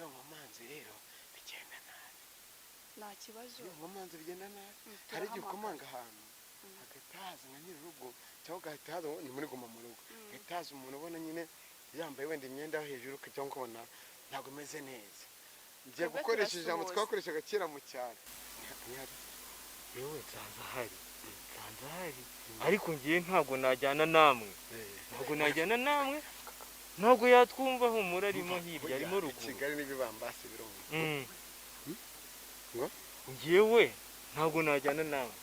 Iyo nkomanze rero bigenda nabi. Nta kibazo. Iyo nkomanze bigenda nabi. Hari Hari igihe turahamagara. ukomanga ahantu hagahita haza nka nyir'urugo, cyangwa ugahita haza, ni muri guma mu rugo, hagahita haza umuntu ubona nyine yambaye wenda imyenda yo hejuru, cyangwa ukabona ntabwo imeze neza. Ngiye Twebwe gukoresha ijambo turasuhuza. twakoreshaga kera mu cyaro. Ntihari. Yewe, nsanze ahari, ariko ngiye ntabwo najyana namwe, ntabwo najyana namwe, ntabwo yatwumva. Humura, arimo hirya, arimo I ruguru. Kigali n'ibibambasi birumva. Ngo? Ngewe ntabwo najyana namwe.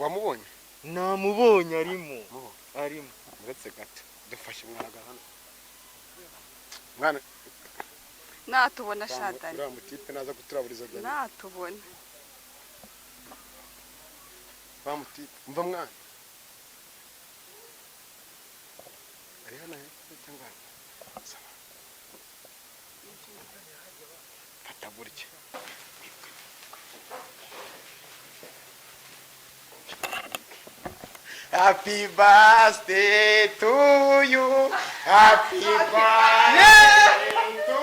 Wamubonye? Namubonye, arimo. Mubo. Arimo. Uretse gato, dufashe umwana hano, mwana. Natubona shadani. Uriya mutipe naza kuturaburiza Dani. Natubona. Wa mutipe, umva mwana, ari hano hepfo cyangwa hano? Sawa. Fata gutya. Happy birthday to you. Happy birthday to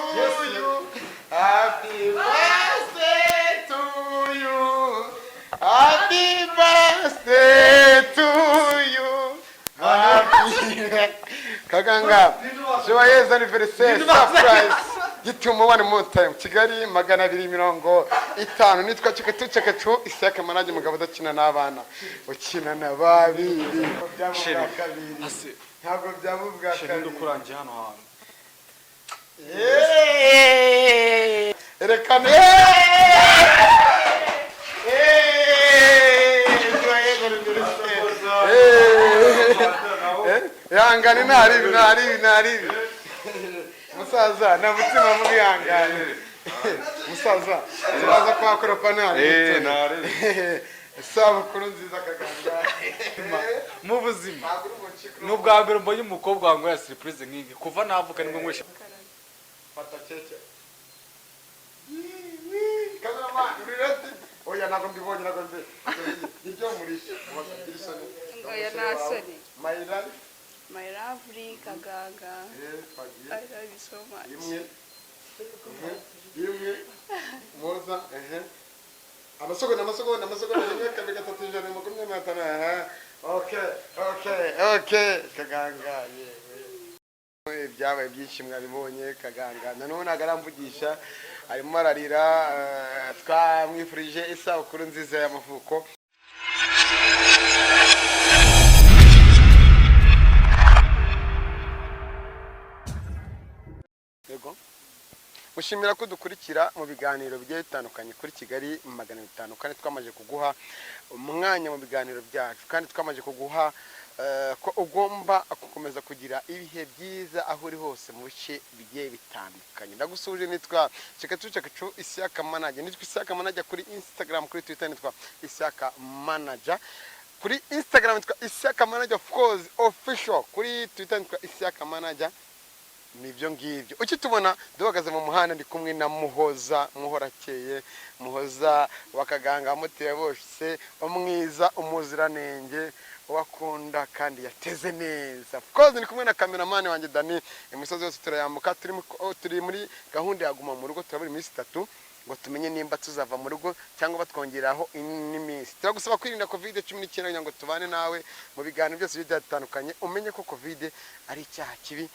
you. Happy birthday to you. Happy birthday to you. Happy Kaganga. Joyeux anniversaire, surprise. Gitumo one more time. Kigali 250. Nitwa Cekatu Cekatu Isaka Manage, mugabo udakina n'abana. Ukina na babiri. Chéri, Kabiri. ase. Ntabwo byaba ubwa Chéri, kabiri. ndukurangiye hano hantu. Yeee! Erekana. Joyeux anniversaire. Ihangane, ntaribi, ntaribi, ntaribi. Musaza, nta mutima mubi, ihangane. Musaza, turaza kwakoropa, ntaribi. Ntaribi. Isabukuru nziza, Kaganga. Mu buzima Ntabwo uri buncike. ni ubwa mbere mbonye umukobwa wankorera surprise nk'iyi kuva navuka, nibwo nywesha. Fata keke. Cameraman, uri ready? Oya, ntabwo mbibonye, ntabwo mbibonye. Iryo murisha. Ugira isoni. Oya, nta soni. My life. My lovely Kaganga. Twagiye. I love you so much. Rimwe. Rimwe. Moza. Amasegonda, amasegonda, amasegonda. Rimwe, kabiri, gatatu, 125. Okay. Kaganga, yewe. Ibyabaye byinshi mwabibonye. Kaganga nanone ntabwo aramvugisha, arimo ararira. Twamwifurije isabukuru nziza y'amavuko. Yego, mushimira ko dukurikira mu biganiro bigiye bitandukanye kuri Kigali 500, kandi twamaze kuguha umwanya mu biganiro byacu, kandi twamaze kuguha ko ugomba gukomeza kugira ibihe byiza aho uri hose mu bice bigiye bitandukanye. Ndagusuhuje, nitwa Cekacu Cekacu Isiyaka Manager. Nitwa Isiyaka Manager kuri Instagram, kuri Twitter nitwa Isiyaka Manager. Kuri Instagram nitwa Isiyaka Manager of course official, kuri Twitter nitwa Isiyaka Manager. Nibyo ngibyo. Ukitubona duhagaze mu muhanda, ndi kumwe na Muhoza, Muhorakeye, Muhoza wa Kaganga, wamuteye bose, umwiza, umuziranenge, uwakunda kandi yateze neza. Of course ndi kumwe na cameraman wanjye Dani. Imisozi yose turayambuka, turi muri gahunda ya guma mu rugo. Turabura iminsi 3 ngo tumenye nimba tuzava mu rugo cyangwa batwongeraho indi minsi. Turagusaba kwirinda COVID-19 kugira ngo tubane nawe mu biganiro byose bigiye bitandukanye. Umenye ko COVID ari icyaha kibi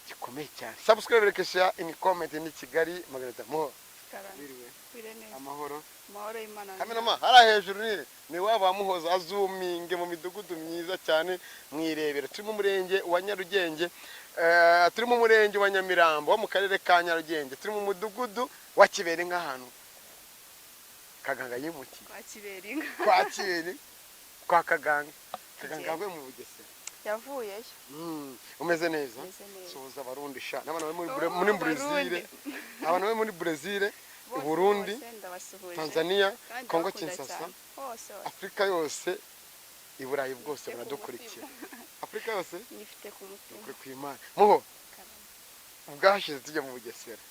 gikomeye cyane. Subscribe, like, share in comment. Ni Kigali 500 mo. Karame. Wiriwe? Wire neza. Amahoro? Amahoro y'Imana. Kamerama, hariya hejuru ni waba wa Muhoza, azuminge mu midugudu myiza cyane mwirebera. Turi mu murenge wa Nyarugenge, turi mu murenge wa Nyamirambo wo mu karere ka Nyarugenge, turi mu mudugudu wa Kibere, nk'ahantu Kaganga yimukiye. Kwa Kiberinka. Kwa Kibere, kwa Kaganga. Kaganga yavuye mu Bugesera. Yavuyeyo. Umeze neza? Umeze neza. Suhuza Abarundi sha, n'abantu bari muri Oh, muri Brazil, Abarundi. abantu bari muri Brazil, Bose, Burundi, bose ndabasuhuje. Tanzania, Kandi Congo ndabakunda Kinshasa, cyane. Hose hose. Afurika yose, i Burayi bwose Nyifite ku buradukurikira. mutima. Afurika yose. Nyifite ku mutima. Ukuri kw'Imana, Muho. Karame. Bwashize tujya mu Bugesera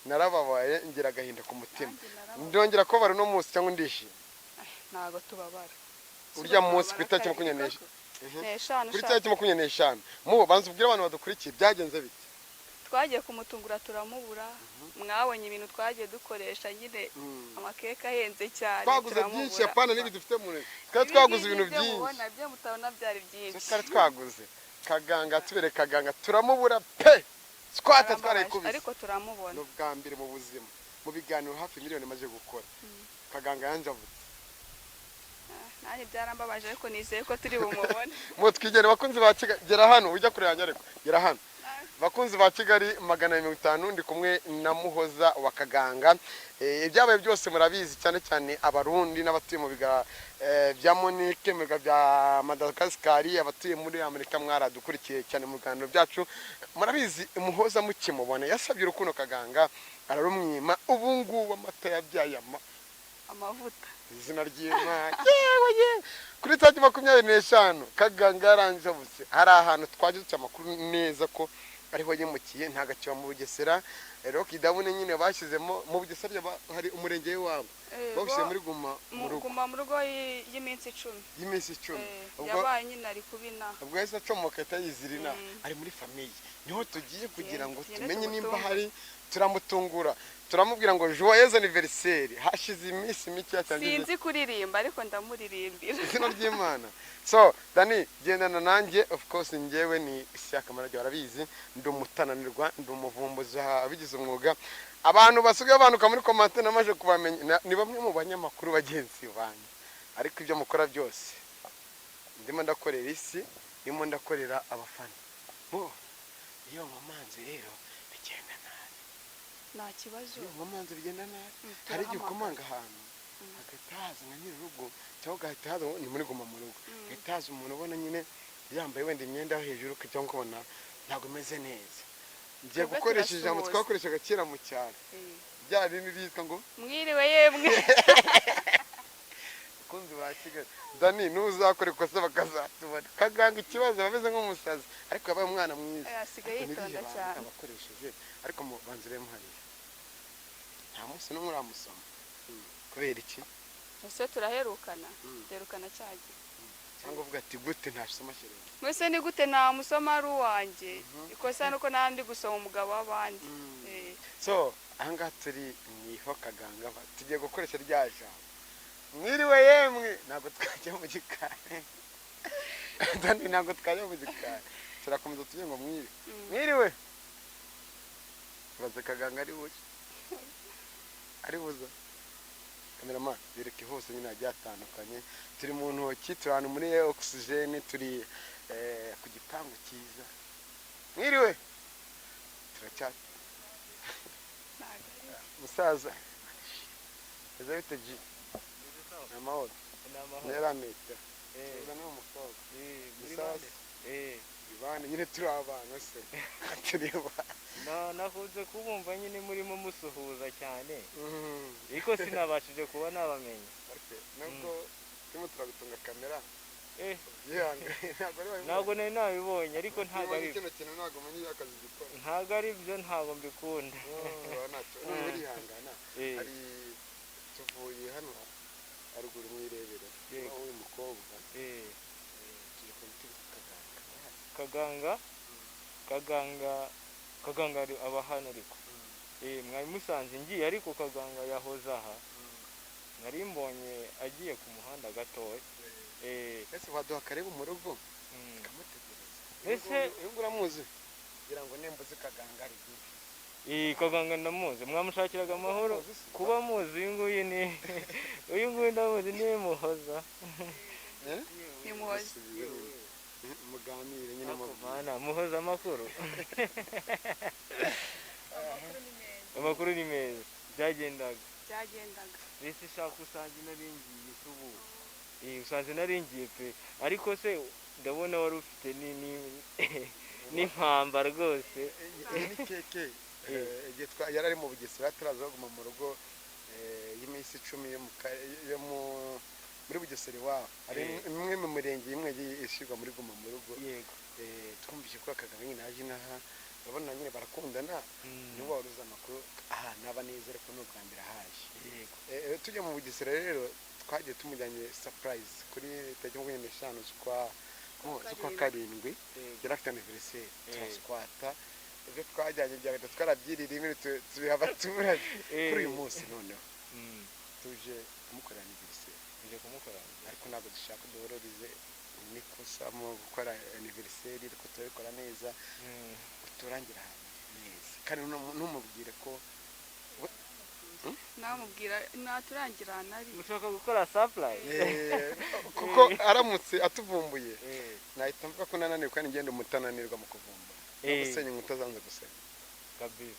narababaye, ngira agahinda ku mutima. Nanjye narababaye. Ndongera kubabara uno munsi cyangwa ndishimye? Ntabwo tubabara. Urya munsi ku itariki Tubabara 25 n'eshanu. Kuri Sha. tariki 25, Muho, banza ubwire abantu badukurikiye byagenze bite. Twagiye kumutungura turamubura. Mwabonye ibintu twagiye dukoresha nyine, amakeke ahenze cyane. Twaguze Turamubura. byinshi, apana n'ibi dufite mu ntoki. Twari Ibi twaguze ngibi ibintu byo byinshi. mubona, byo mutabona byari byinshi. Twari twaguze Kaganga, tubere Kaganga turamubura pe, twata Yarambabaje, twarayikubise. ariko turamubona. Ni ubwa mbere mu buzima, mu biganiro hafi miliyoni maze gukora, Kaganga yanjabutse. Ah, nanjye byarambabaje, ariko nizeye ko turi bumubone. Mu twigere, bakunzi ba Kigali, gera hano, ujya kure yanjye, ariko gera hano. Bakunzi ba Kigali 250, ndi kumwe na Muhoza wa Kaganga. Ibyabaye byose murabizi, cyane cyane Abarundi n'abatuye mu biga bya Monique, mu biga bya Madagascar, abatuye muri Amerika, mwaradukurikiye cyane mu biganiro byacu. Murabizi, Muhoza mukimubona yasabye urukundo Kaganga ararumwima. Ubu ngubu amata yabyaye ama Amavuta. Izina ry'Imana, yewe yewe! Kuri tariki 25 Kaganga yaranjabutse. Hari ahantu twaje dufite amakuru neza ko ariho yimukiye, ntabwo akiba mu Bugesera. Rero kidabune nyine bashyizemo mu Bugesera, hari umurenge w'iwabo bawushyize muri guma mu rugo. Guma mu rugo y'iminsi 10. Y'iminsi 10. Ubwo Yabaye nyine ari kubina. Ubwo yahise acomoka ahita yizirina. Ari muri famille, niho tugiye kugira ngo Tugende tumenye nimba tumutungure. hari. Turamutungura, turamubwira ngo joyeux anniversaire. Hashize iminsi mike cyane. Sinzi kuririmba, ariko ndamuririmbira. Izina ry'Imana! So Dani, gendana nanjye. Of course njyewe ni Ishyaka Marajya, barabizi, ndi umutananirwa, ndi umuvumbuzi wabigize umwuga. Abantu basigaye banduka muri commentaire namaze kubamenya. Ni bamwe mu banyamakuru bagenzi banjye, ariko ibyo mukora byose, ndimo ndakorera isi, ndimo ndakorera abafana bo. Iyo nkomanze rero bigenda nabi. Nta kibazo. Iyo nkomanze bigenda nabi. Hari igihe Turahamagara. ukomanga ahantu hagahita haza nka nyir'urugo, cyangwa ugahita haza ni muri guma mu rugo, hagahita haza umuntu ubona nyine yambaye wenda imyenda yo hejuru, cyangwa ukabona ntabwo imeze neza. Ngiye Twebwe gukoresha ijambo turasuhuza. twakoreshaga kera mu cyaro, bya bindi byitwa ngo Mwiriwe yemwe. Bakunzi ba Kigali, Dani ntuzakora ikosa bakazatubona. Kaganga ikibazo bameze nk'umusazi, ariko yabaye umwana mwiza. Asigaye Ariko yitonda n'irihe banga cyane. abakoresheje? Ariko mu banza urebe hariya, nta munsi n'umwe uramusoma. Kubera iki? Ese turaherukana? Duherukana cya gihe. Cyangwa uvuga ati gute ntasoma chéri? Mbese ni gute namusoma ari uwanjye? Ikosa nuko nta ndi gusoma umugabo w'abandi. So ahangaha turi niho Kaganga tugiye gukoresha rya jambo mwiriwe yemwe. Ntabwo twajya mu gikari, Dani, ntabwo twajya mu gikari. Turakomeza tujye ngo mwiriwe. Mwiriwe. Baze Kaganga ari buze, ari buza. Cameraman, bereke hose nyine hagiye hatandukanye. Turi mu ntoki, turi ahantu muri oxygene, turi ku gipangu cyiza. Mwiriwe, turacya Ntabwo ari musaza. Eze bite ji? Amahoro? Ni amahoro. Nera metero. Tuza n'uwo mukobwa. Muri Musaza. bande? Ibane nyine, turi abantu se, turi abantu. Nakunze kubumva nyine murimo musuhuza cyane, ariko sinabashije kuba nabamenya. Okay, nubwo turimo turagutunga kamera, yihangane, ntabwo ari wabibonye. Ntabwo nari nabibonye, ariko ntabwo Niba ari kino kintu ntabwo umenye akazi gikora. Ntabwo ari byo, ntabwo mbikunda. Ntacyo, niba urihangana. Hari tuvuye hano haruguru mu Irebero. Yego. Uyu mukobwa, turi ku biti Kaganga. Kaganga, Kaganga, Kaganga aba hano, ariko mwari musanze ngiye, ariko Kaganga yahoze aha. Nari mbonye agiye ku muhanda gatoya. Ese waduha akareba mu rugo tukamutegereza? Uyu nguyu uramuzi, kugira ngo nimba uzi Kaganga ari byinshi. Kaganga ndamuzi, mwamushakiraga amahoro. Uramuzi se? Kuba muzi, uyu nguyu ni uyu nguyu ndamuzi, ni Muhoza. Eh? Ni Muhoza. Musubize nyine. Muganire nyine, Ako mubwire. mana, Muhoza, amakuru? Amakuru ni meza. Amakuru ni meza, byagendaga. Byagendaga. Mbese shaka usanze nari ngiye se ubu? Usanze nari ngiye pe, ariko se ndabona wari ufite n'impamba rwose. Iyi ni keke. Igihe yari ari mu Bugesera turaza baguma mu rugo y'iminsi 10 yo muri Bugesera iwabo. Hari imwe mu mirenge imwe yagiye ishyirwa muri guma mu rugo. Twumvise ko Kagame nyine aje inaha, urabona nyine barakundana. Niwe wari uzi amakuru ahantu aba neza, ariko ni ubwa mbere ahaje. Tujya mu Bugesera rero twagiye tumujyanye surprise kuri tariki 25 z'ukwa 7. Karindwi. Yari afite anniversaire. Turaswata. Ibyo twajyanye bya leta twarabyirira, ibindi tubiha abaturage. Eh. Kuri uyu munsi noneho tuje kumukorera anniversaire. Nje kumukora. Ariko ntabwo dushaka duhororize n'ikosa mu gukora anniversaire, ariko turabikora neza. Uturangira ahantu neza kandi ntumubwire ko. Namubwira naturangira ahantu ari. Mushaka gukora surprise? Eh, kuko aramutse atuvumbuye nahita mvuga ko nananiwe, kandi ngenda umutananirwa mu kuvumbura no gusenya inkuta zanze gusenya. Kabisa,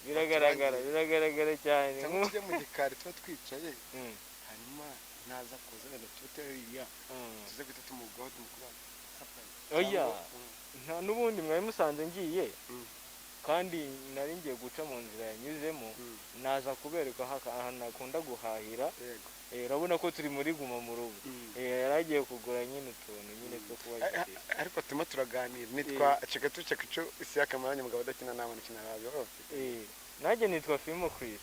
biragaragara, biragaragara cyane. Cyangwa tujye mu gikari tuba twicaye, hanyuma naza kuza wenda tube hariya, tuze guhita tumugwaho tumukora surprise. Oya. Cyangwa, Nta n'ubundi mwari musanze ngiye, kandi nari ngiye guca mu nzira yanyuzemo. Naza kubereka ahantu akunda guhahira. Urabona ko turi muri guma mu rugo. Yari agiye kugura nyine utuntu nyine two kubashyikira. Ariko turimo turaganira, nitwa Cekatu Cekicu isi y'akamaranye, umugabo udakina n'abana ukina radio. Nanjye nitwa Fimo Chris.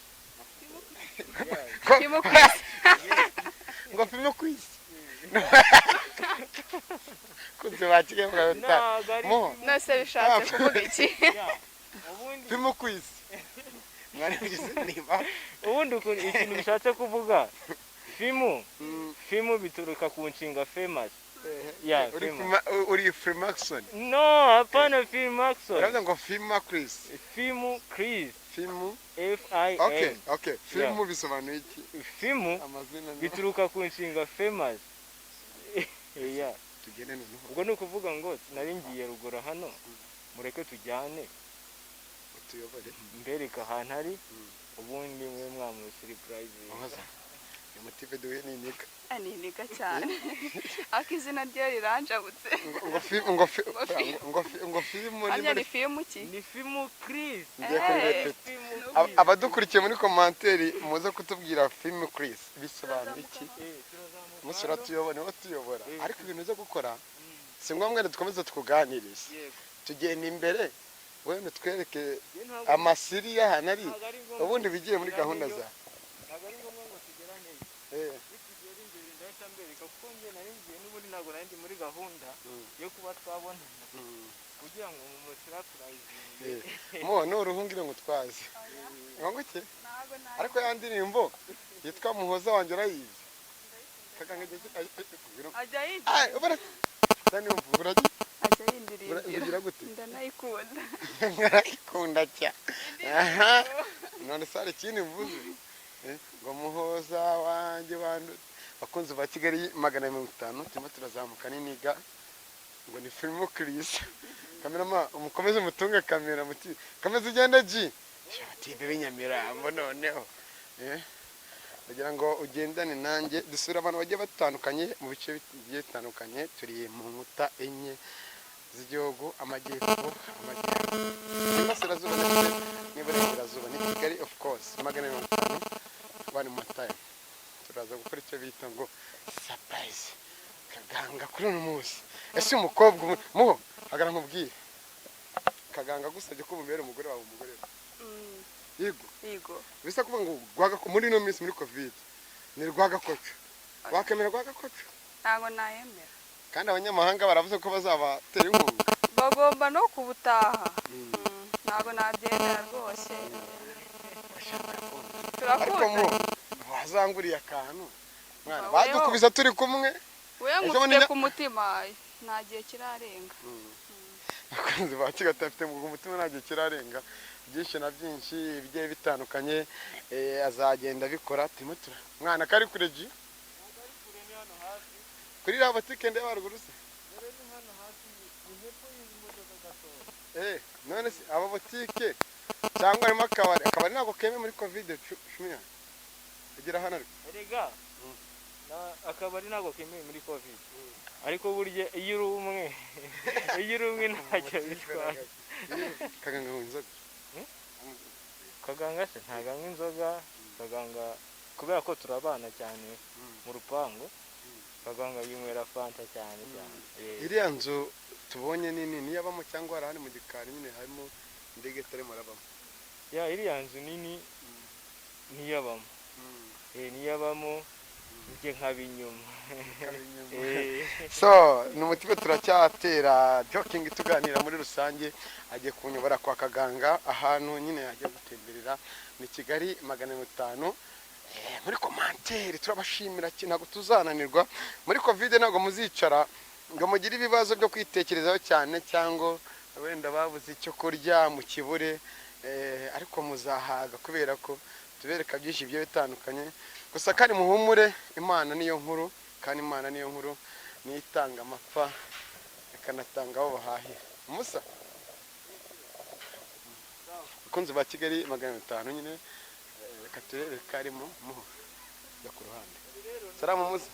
Fimo Chris. Ngo Fimo Chris kunze ba Kigali mugabo Ntabwo ari Mo. Fimo. Nose bishatse kuvuga iki? Yeah. Ubundi Fimo Chris mwari mugize niba ubundi ikintu bishatse kuvuga Fimu, Fimu bituruka ku nshinga famous. Yeah, uri Fimo. Uri Freemason? No, hapana Freemason. Uravuga ngo Fima Chris. Fimu Chris. Fimu. F I Okay. M. Okay, Fimu bisobanuye iki? Fimu Amazina bituruka ku nshinga famous. Yeah. Tugende noneho. Ubwo ni ukuvuga ngo nari ngiye ruguru hano, mureke tujyane, Utuyobore. mbereke ahantu ari, ubundi mwe mwamusurprise. Muhoza, uyu mutipe duhuye ni inika. Aniniga cyane, ariko izina rye riranjabutse. Ngo ngo ngo fimu ni Hanya muri ni fimu ki? Ni Fimu Chris. Ngiye kuri Eh. repeta. Fimu. Abadukurikiye muri commentaire muze kutubwira Fimu Chris bisobanura iki. Turazamuka Umunsi hano. uratuyobora, niwo tuyobora. Ariko ibintu uza gukora si ngombwa ngo dukomeze tukuganirize. Tugenda imbere wenda twereke Ye, ntabwo amasiri y'ahantu ari, ntabwo ari ngombwa ubundi ngo bigiye muri gahunda tugeraneyo. zawe. Ntabwo ari ngombwa ngo tugeraneyo. Nitugera imbere ndahita mbereka, kuko njye nari ngiye n'ubundi ntabwo nari ndi muri gahunda yo kuba twabonana kugira ngo mumusurprisinge. Mo nuruhungire ngo twaze ngo iki? Ntabwo. Ariko ya ndirimbo yitwa Muhoza wanjye urayizi? Kaganga igihe Ajya yindi. Ay, ubara Dani, umva uragi Ajya yindirimbira. Ugira gute? Ndanayikunda. Nkarayikunda cya aha. None se hari ikindi mvuze? Ngo muhoza wanjye bantu bakunzi ba Kigali 250, turimo turazamuka n'iniga ngo ni Filimo Chris. Kamerama umukomeze, mutunge kamera muti kameze ugende ji shati b'inyamirambo. Noneho ndagira ngo ugendane nanjye dusure abantu bagiye batandukanye mu bice bigiye bitandukanye. Turi mu nkuta enye z'igihugu: amajyepfo, amajyaruguru, iburasirazuba ndetse n'iburengerazuba. Ni Kigali of course 250. One more time, turaza gukora icyo bita ngo surprise Kaganga kuri uno munsi. Ese umukobwa muho hagara nkubwire, Kaganga agusabye ko umubera umugore wawe, umugore we? Yego? Yego. Bisa kuvuga ngo muri ino minsi muri COVID ni rwagakoco, wakemera rwagakoco? Ntabwo nayemera. Kandi abanyamahanga baravuze ko bazabatera inkunga. Bagomba no kubutaha. Ntabwo nabyemera rwose. Ariko Turakunda. Mu wazanguriye akantu mwana Weho. badukubisa turi kumwe. We Ejo ngufite bundi ku mutima, nta gihe kirarenga. Abakunzi ba Kigali afite mu mutima, nta gihe kirarenga. Byinshi na byinshi bigiye bitandukanye azagenda abikora. Turimo tura mwana kari kure ji kuri iriya botike ndeba haruguru se. None se aba botike cyangwa harimo akabari? Akabari ntabwo kemewe muri COVID 19 ugera hano ariko. Erega akabari ntabwo kemewe muri COVID, ariko burya iyo uri umwe ntacyo bitwaye. Kaganga ngo inzoga? Kaganga se ntabwo anywa inzoga. Kaganga kubera ko turabana cyane mu rupangu, Kaganga yinywera Fanta cyane cyane. Iriya nzu tubonye nini niyo abamo cyangwa hari ahandi mu gikari nyine harimo indege itarimo arabamo? Ya, iriya nzu nini niyo abamo. Niyo abamo. Njye nkaba inyuma. Eh. So ni umutipe, turacyatera joking, tuganira muri rusange. Agiye kunyobora kwa Kaganga, ahantu nyine agiye gutemberera ni Kigali 500. Muri commentaire turabashimira ntabwo tuzananirwa muri COVID, ntabwo muzicara ngo mugire ibibazo byo kwitekerezaho cyane, cyangwa wenda babuze icyo kurya mu kibure, ariko muzahaga kubera ko tubereka byinshi bigiye bitandukanye. Gusa kandi muhumure, Imana niyo nkuru, kandi Imana niyo nkuru, niyo itanga amapfa ikanatanga aho bahahira. Musa, abakunzi ba Kigali 500 nyine, reka turebe karimo muho jya ku ruhande. Salamu musa,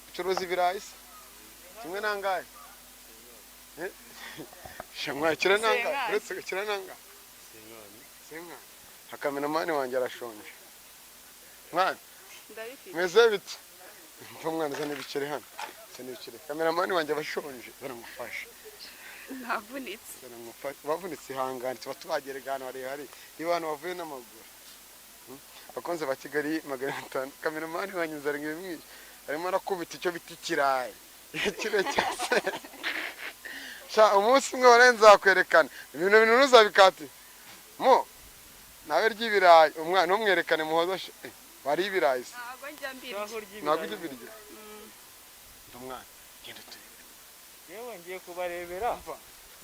ucuruza ibirayi se? Kimwe nangahe? Shamwa kira nangahe? Senkani. Uretse kira nangahe? Senkani. Hakameramani wanjye arashonje mwana. Ndabifite. Meze bite? Mva mwana, zana ibiceri hano, zana ibiceri. Kameramani wanjye abashonje, baramufasha. Navunitse. Baramufasha, bavunitse. Ihangane, tuba tubagerega ahantu harehare, niba abantu bavuye n'amaguru. Bakunze ba Kigali 500, kameramani wanjye inzara ngo imwishe, arimo arakubita icyo bita ikirayi kirekire. Sha, umunsi umwe waraye nzakwerekana ibintu bintu ntuzabikate mo nawe ry'ibirayi. Umwana ntumwerekane muhoza wariye ibirayi se? Ntabwo njya mbirya. Shaho ry'ibirayi. Ntabwo ujya ubirya? Mva mwana, genda turebe. Yewe, ngiye kubarebera. Mva.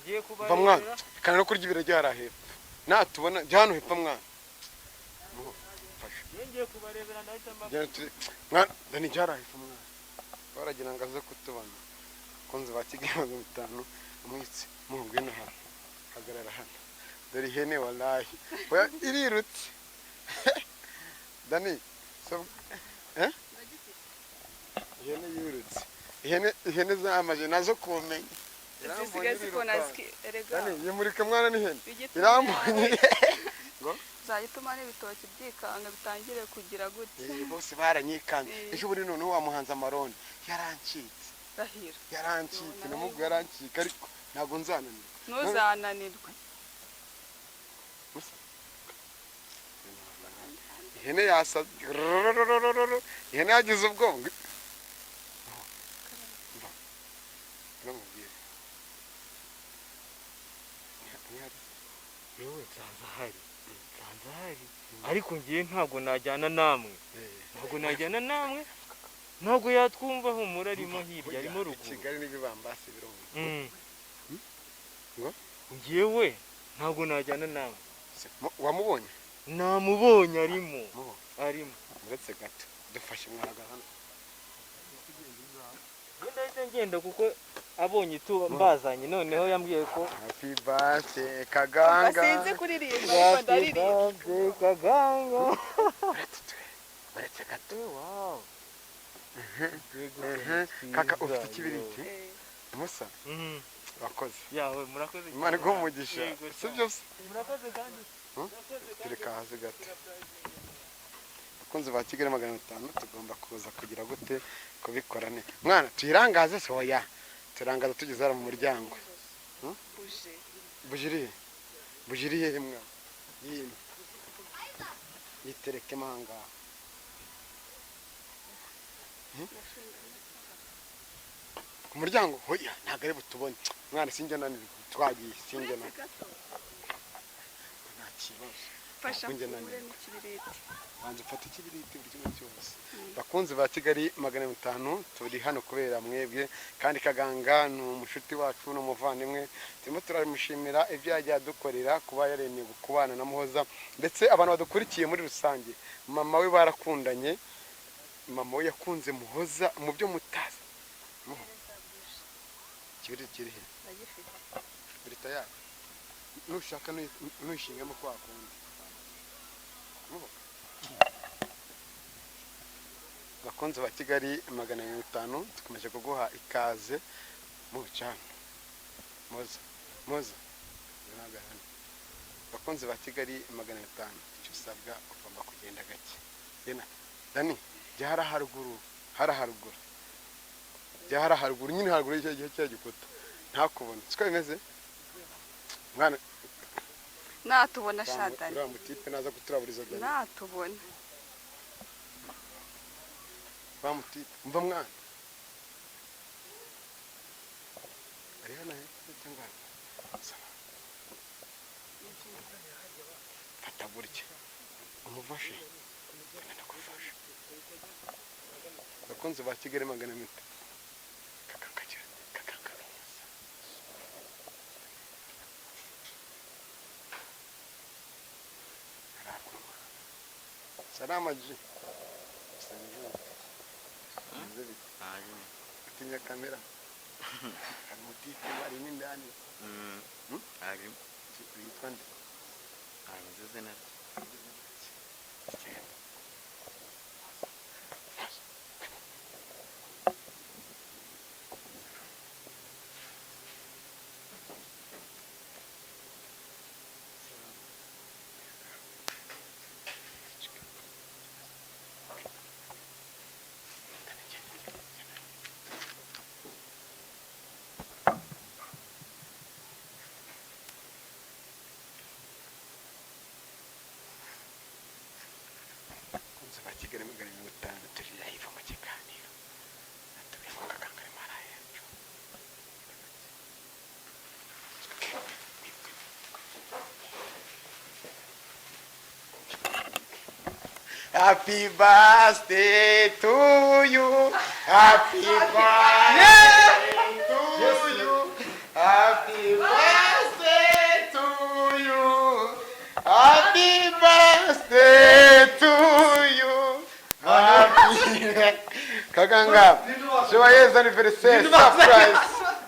Ngiye Mva mwana. kubarebera. Kana no kurya ibirayi hariya hepfo, natubona jya hano hepfo mwana. Muho, mfasha. Yewe, ngiye kubarebera, ndahita mba. Genda turebe mwana, dani, jya hariya hepfo mwana, baragira ngo aze kutubona. Bakunzi ba Kigali 500, umwitsi muho, ngwino hano, hagarara hano. Dore ihene, wallahi. Oya, irirutse dani. So, eh? Ihene yirutse, ihene, ihene zamaje nazo kumenya. Zisigaye zikona erega. Dani, yimurike mwana n'ihene. Igituma Irambonye. Zagituma n'ibitoki byikanga, bitangire kugira gutya. Bose baranyikanze. Eh. Ejo bundi noneho wamuhanze amarondi yarancitse. Rahira. Yarancitse, namubwo yarancika, ariko ntabwo nzananirwa. Ntuzananirwe. Musa. Ihene yasa, ihene yagize ubwoba. Mva. Namubwire. Ntihari. Yewe, nsanze ahari, nsanze ahari, ariko ngiye ntabwo najyana namwe. Ntabwo najyana namwe, ntabwo yatwumva. Humura, arimo hirya, arimo Burya i ruguru. Kigali n'ibibambasi birumva. Ngo? Ngewe ntabwo najyana namwe. Se, wamubonye? Namubonye, arimo. Mubo. Arimo. Uretse gato, dufashe mwaraga hano. Njye ndahita ngenda kuko abonye tu mbazanye, noneho yambwiye ko Happy birthday Kaganga. Sinzi kuririmba, ariko ndaririmba. Birthday, Kaganga. Uretse gato. Wow. Kaka, ufite ikibiriti? Eh, Musa, wakoze. Yawe, murakoze. Imana iguhe umugisha. Yego. Si byo se? Murakoze kandi. Hmm? Murakoze kandi. Tureka hasi gato. Abakunzi ba Kigali 500, tugomba kuza kugira gute kubikora ne mwana? Tuyirangaze se? Oya, turangaza tugeze hano mu muryango. Buje. Bujiriye, bujiriye mwana, yino yiterekemo aha ngaha. Ku muryango. Hoya, ntabwo ari butubone mwana, sinjya nanirwa, twagiye, sinjya Uretse nanirwa. gato. Nta kibazo. Fasha Ntabwo njya mfungure nanirwa. n'ikibiriti. Banza ufate ikibiriti, buri kimwe cyose. Bakunzi ba Kigali 500, turi hano kubera mwebwe, kandi Kaganga ni umushuti wacu, ni umuvandimwe. Turimo turamushimira ibyo yagiye adukorera, kuba yaremeye kubana na Muhoza, ndetse abantu badukurikiye muri rusange. Mama we barakundanye, mama we yakunze Muhoza mu byo mutazi. Muho, ikibiriti kiri he? Ndagifite. Biri tayari, nushaka nuyishingemo kwa kundi. Muho. Bakunzi ba Kigali 500, dukomeje kuguha ikaze mu cana muza muza. Bakunzi ba Kigali 500, icyo usabwa, ugomba kugenda gake. Yena dani, jya hara haruguru, hara haruguru, jya hara haruguru nyine, haruguru y'icyo gihe cya gikuta, ntakubone. Siko bimeze mwana? Natubona shadani. Uriya mutipe naza kuturaburiza dani. Natubona. Bamutipe, umva mwana. Ari hano hepfo cyangwa hano? Saba. Fata gutya. Umufashe. Ndagufasha. Bakunzi ba Kigali 400. Kakanga kakanga n'umusa. Salama G. Utinya kamera. Hari umutipe arimo indani. Arimo. Witwa nde? Ntabwo izina rye. Abakunzi ba Kigali 500 turi live mu kiganiro. Turi mu Kakanga arimo arahepfo. Happy birthday to you. Happy birthday to you. Happy birthday to you. Happy birthday to you. Happy Kaganga. Joyeux anniversaire surprise.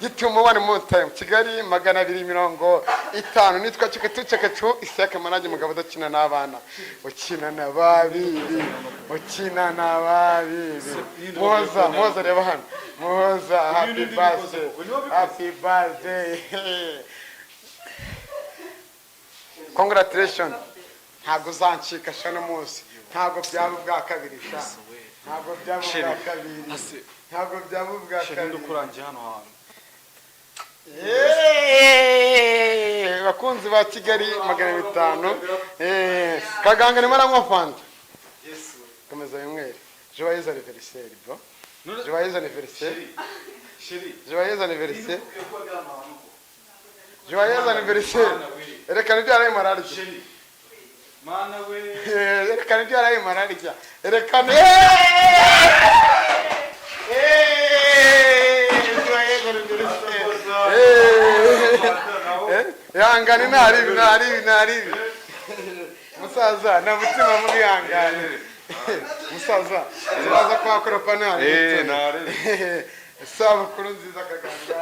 Gitumo one more time. Kigali 250. Nitwa Cekatu Cekatu Isaka Manage mugabo udakina n'abana. Ukina na babiri. Ukina na babiri. Muhoza, Muhoza reba hano. Muhoza, happy birthday. Happy birthday. Congratulations. Ntabwo uzancika sha no munsi. Ntabwo byaba ubwa kabiri sha. Ntabwo byaba ubwa kabiri. Ntabwo byaba ubwa Sheri kabiri. ndukurangiye hano hantu. Yeee! Bakunzi ba Kigali 500. Kaganga arimo aranywa fanta. Komeza winywere. Joyeux anniversaire bro. Joyeux anniversaire. Sheri. Joyeux anniversaire. Joyeux anniversaire. Erekana ibyo yaraye mararya. Sheri. Mana we. Erekana ibyo yaraye mararya. Erekana. Joyeux anniversaire. Ihangane ntaribi ntaribi ntaribi. Musaza nta mutima mubi ihangane. Musaza turaza kuhakoropa ntaribi. Ntaribi. Isabukuru nziza Kaganga.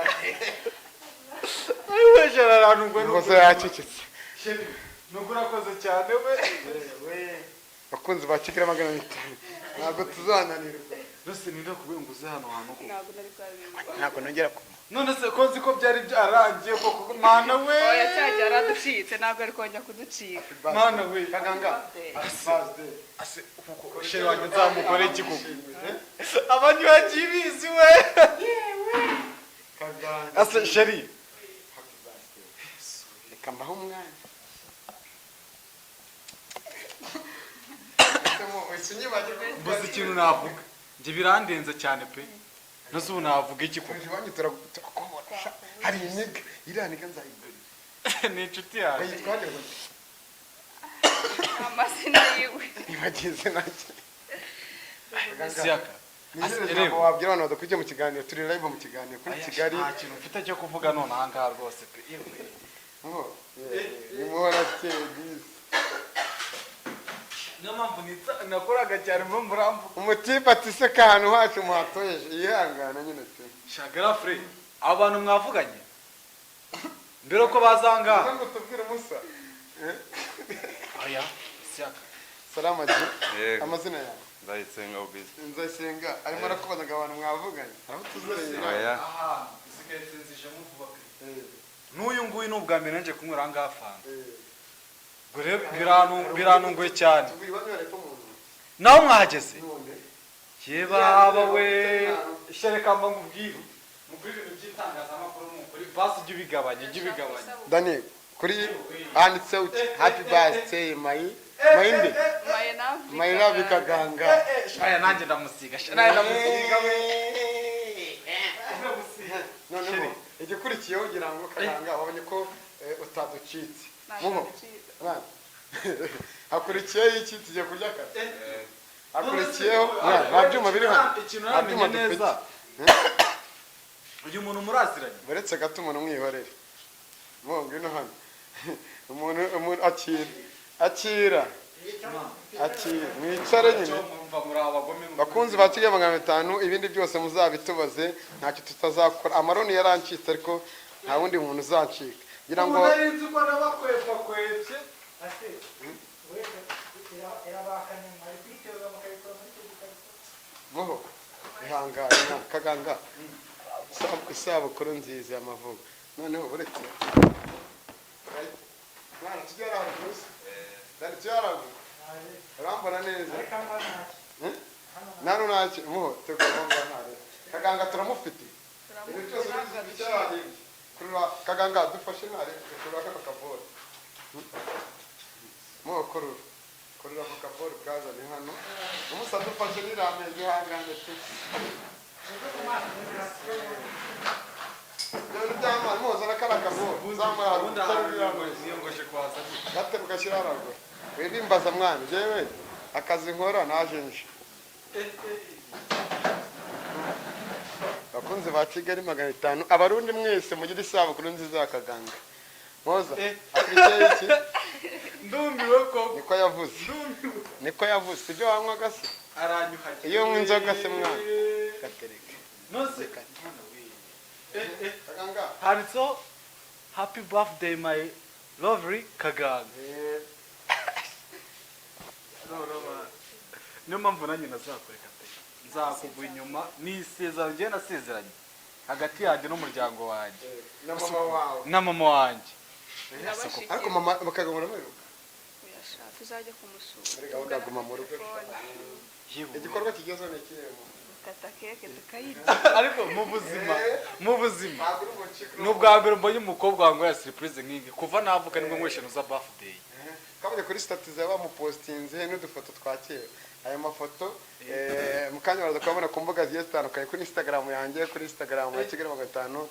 Ayiwe sheri arantu Muhoza yacecetse. Sheri nubwo urakoze cyane we. Bakunzi ba Kigali 500 ntabwo tuzananirwa. Rwose ninde kubwiye ngo uze hano hantu koko? Ntabwo nari bwabibona. Ntabwo nongera kuba. None se ko nzi ko byari byarangiye koko mana we. Oya cyagiye araducitse ntabwo ari kongera kuducika. Mana we. Kaganga. Birthday. Ase kuko sheri wanjye nzamukore iki koko? Abandi bagiye bizi we. Kaganga. Ase sheri. Happy birthday. Reka mbahe umwanya. Mbuze ikintu navuga. Njye birandenze cyane pe. Nose ubu navuga iki koko? Iwanyu turakubona sha. Hari iniga. Iriya niga nzayigurira. Ni inshuti yanjye. Bayitwa nde ngo? Amazina yiwe. Nibagize nacyo. Siyaka. Ni irihe jambo wabwira abantu badakurikiye mu kiganiro? Turi live mu kiganiro kuri Kigali. Nta kintu mfite cyo kuvuga none aha ngaha rwose pe. Ni muhora akeye bisi. Niyo mpamvu nakoraga cyane mba muramvuga. Umutipe ati se ka ahantu hacu muhatoyeje yihangana nyine pe. Shagarafure, abo bantu mwavuganye mbere ko bazanga. Ngo tubwire musa. Oya, Siyaka. Salama G. Yego. Amazina yawe? Nzayisenga Augustin. Nzayisenga arimo arakubaza ngo abantu mwavuganye. Aho tuziranye. Oya. Ahantu usigaye nsinzijemo vuba pe. N'uyu nguyu ni ubwa mbere nje kunywera aha ngaha fanta. Ubwo rero birantunguye cyane. Tuvuye iwanyu harepfo mu nzu. Naho mwahageze? None. Ye baba we. Shereka mba nkubwire. Mukuri ibintu by'itangazamakuru ni ukuri. Basi ujye ubigabanya, ujye ubigabanya. Daniel, kuri handitseho uti happy birthday my Mayinde. My love. My love Kaganga. Aya, nanjye ndamusiga sha, nanjye ndamusiga we. Noneho igikurikiyeho, ugira ngo Kaganga wabonye ko utaducitse. Muho. Mwana. Hakurikiyeho iki? Tugiye kurya kare. Hakurikiyeho, mwana, nta byuma biri hano. Ikintu Nta byuma namenye dufite. neza, uyu muntu muraziranye? Uretse gato, umuntu mwihorere. Muho, ngwino hano. Umuntu akira, akira, akira, mwicare nyine. Mwumva muri abagome. Bakunzi ba Kigali 500, ibindi byose muzabitubaze, ntacyo tutazakora. Amaroni yarancitse, ariko nta wundi muntu uzancika, ngira ngo. Ubu nari nzi ko nabakwepakwepye. Ase wese irabakanye, mwari kuyiterura mukayikora muri icyo gikarito. Muho, ihangane mwana. Kaganga, isabukuru nziza y'amavuko. Noneho uretse mwana, tujye haraguru se. Dani, tujye haraguru, urambona neza. Ariko hano ntacyo. Nta ntacyo. Muho, tugomba ntare. Kaganga turamufite, ibintu byose bicyarariye. Kurura Kaganga, dufashe ntare, kurura kano kaboro. Muho, kurura, kurura ako kaboro kazane hano. Umusa dufashe n'irameze, ihangane tu. Ibyo bintu by'amazi, muhoza na kariya kaboro zamura Ubundi haruguru. ahantu Irirameze. niyongoshe kwaza. Gateruka ugashyira haraguru. Wibimbaza mwana, jewe akazi nkora naje nje. Bakunzi ba Kigali 500, Abarundi mwese, mugire isabukuru nziza ya Kaganga. Mwoza, akurikiyeho iki? Ndumiwe koko. Niko yavuze. Ndumiwe. Niko yavuze. Ibyo wanywaga se? Aranyuhagiye. Iyo unywa inzoga se mwana? Gatereke. Nose Kaganga. Handitseho "Happy birthday, my lovely Kaganga". Niyo mpamvu nanjye nazakureka pe, nzakugwa inyuma. Ni isezerano njyewe nasezeranye hagati yanjye n'umuryango wanjye. Na mama wawe. Na mama wanjye. Ariko mama bakagumura mwiruka. Uyashaka tuzajya kumusura. Muri gahunda ya guma mu rugo. Yewe. Igikorwa kigezweho ni ikihe mu? Gukata keke tukayirya. Ariko mu buzima Ntabwo uri buncike. ni ubwa mbere mbonye umukobwa wangu ya surprise nk'iyi. Kuva navuka nibwo nyweshe za birthday. Kabonye kuri status zaba bamupostinze n'udufoto twa kera. Ayo mafoto mu kanya baraza kuyabona ku mbuga zigiye zitandukanye, kuri Instagram yanjye, kuri Instagram ya Kigali 500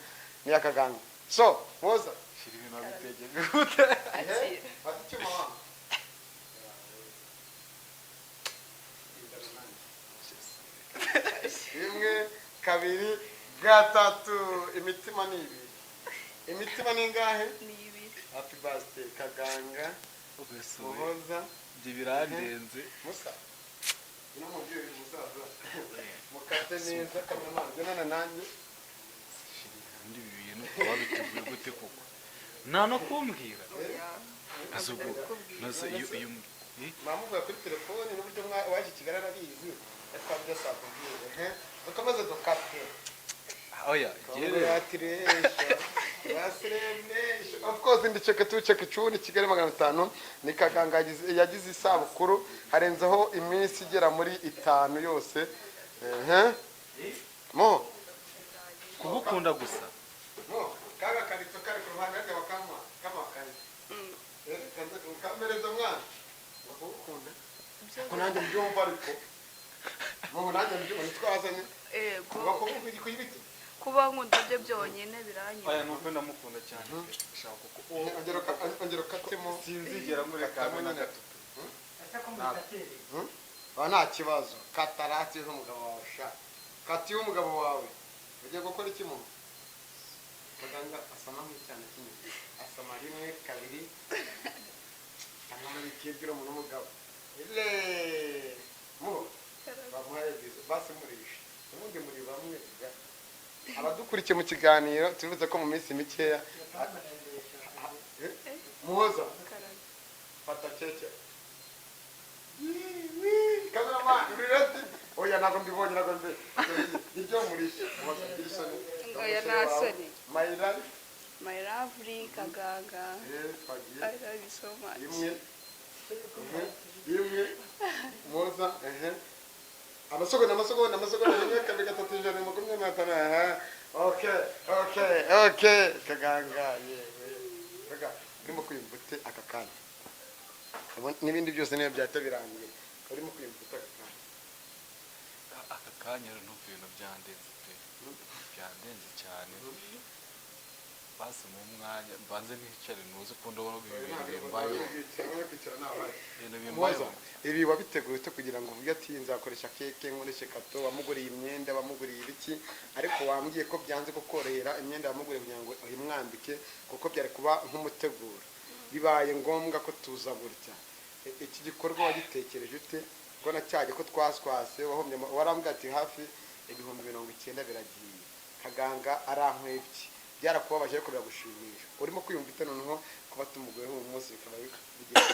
n'iya Kaganga. So Mwoza. Shira ibintu wabitegeye bihute. Akira. Fata icyuma wangu. Rimwe, kabiri, gatatu. Imitima ni ibiri. Imitima ni ingahe? Ni ibiri. Happy birthday, Kaganga. Muhoza. Ibyo birandenze. Musa, uno mubyeyi musaza, mukate neza. Kameramani, jya nanjye. Ubundi ibi bintu wabiteguye gute koko, nta no kumbwira? Azi ubwo naze iyo eh? Mwamuvuga kuri telefoni n'uburyo waje i Kigali arabizi, ariko byose akubwire dukomeze dukate. Oya, jyewe. Congratulations. Of course, ndi cheke tu cheke chuni Kigali 500. Ni Kaganga yagize isabukuru, harenzeho iminsi igera muri 5 yose. Ehe. Mo. Kugukunda gusa. Mo, kaga karito kari ku ruhande rwe bakama kama kari. Eh, kanze kambereza mwana. Bakugukunda. Ko nanjye mbyumva, ariko. Mo, nanjye mbyumva, nitwazanye. Ego. Bakugukunda ku ibiti. Kuba nkunda byo byonyine biranyura. Oya, nuko ndamukunda cyane pe, shaka kuko Ongera ukatemo. Sinzigera mureka Katamo hamwe na nyine. gato. Ese ko mutatereye? Ba, nta kibazo. Katarati y'umugabo wawe sha. Kati y'umugabo wawe. Ugiye gukora iki mu? Kaganga asama nk'icyana cy'inyuma. Asama rimwe, kabiri. Kanama bikibwira umuntu w'umugabo. Ile. Mu. Bamuhaye bizo. Basi murisha. Ubundi muri bamwe ga. Abadukurikiye mu kiganiro, tubivuze ko mu minsi mikeya. Muhoza. Fata keke. Cameraman, uri ready? Oya, ntabwo mbibonye, ntabwo mbibonye. Ibyo murisha. Muhoza, gira isoni. Oya, nta soni. My life. My lovely Kaganga. Twagiye. I love you so much. Rimwe. Rimwe. Muhoza, ehe. Amasegonda, amasegonda, amasegonda. Rimwe, kabiri, gatatu, 125. Aha. Okay. Kaganga, yewe. Kaga, urimo kwiyumva ute aka kanya? N'ibindi byose niyo byahita birangiye. Urimo kwiyumva aka kanya? Aka kanya rero numva ibintu byandenze pe, byandenze cyane. Basi mu mwanya mbanze nicare ntuzi uko ndabona ibi bintu bimbayeho, ibintu Muhoza, bimbayeho. Ibi wabiteguye ute kugira ngo uvuge ati nzakoresha keke, nkoreshe kato? Wamuguriye imyenda, wamuguriye ibiki, ariko wambwiye ko byanze kukorohera imyenda wamuguriye kugira ngo uyimwambike, kuko byari kuba nk'umuteguro. Bibaye ngombwa ko tuza gutya. Iki gikorwa wagitekereje ute, ko na cyajya ko twaswase wahombye warambwiye ati hafi 90,000 biragiye, Kaganga arankwebye, byarakubabaje ariko biragushimisha. Urimo kwiyumva ute noneho kuba tumuguyeho uyu munsi bikaba bigenze?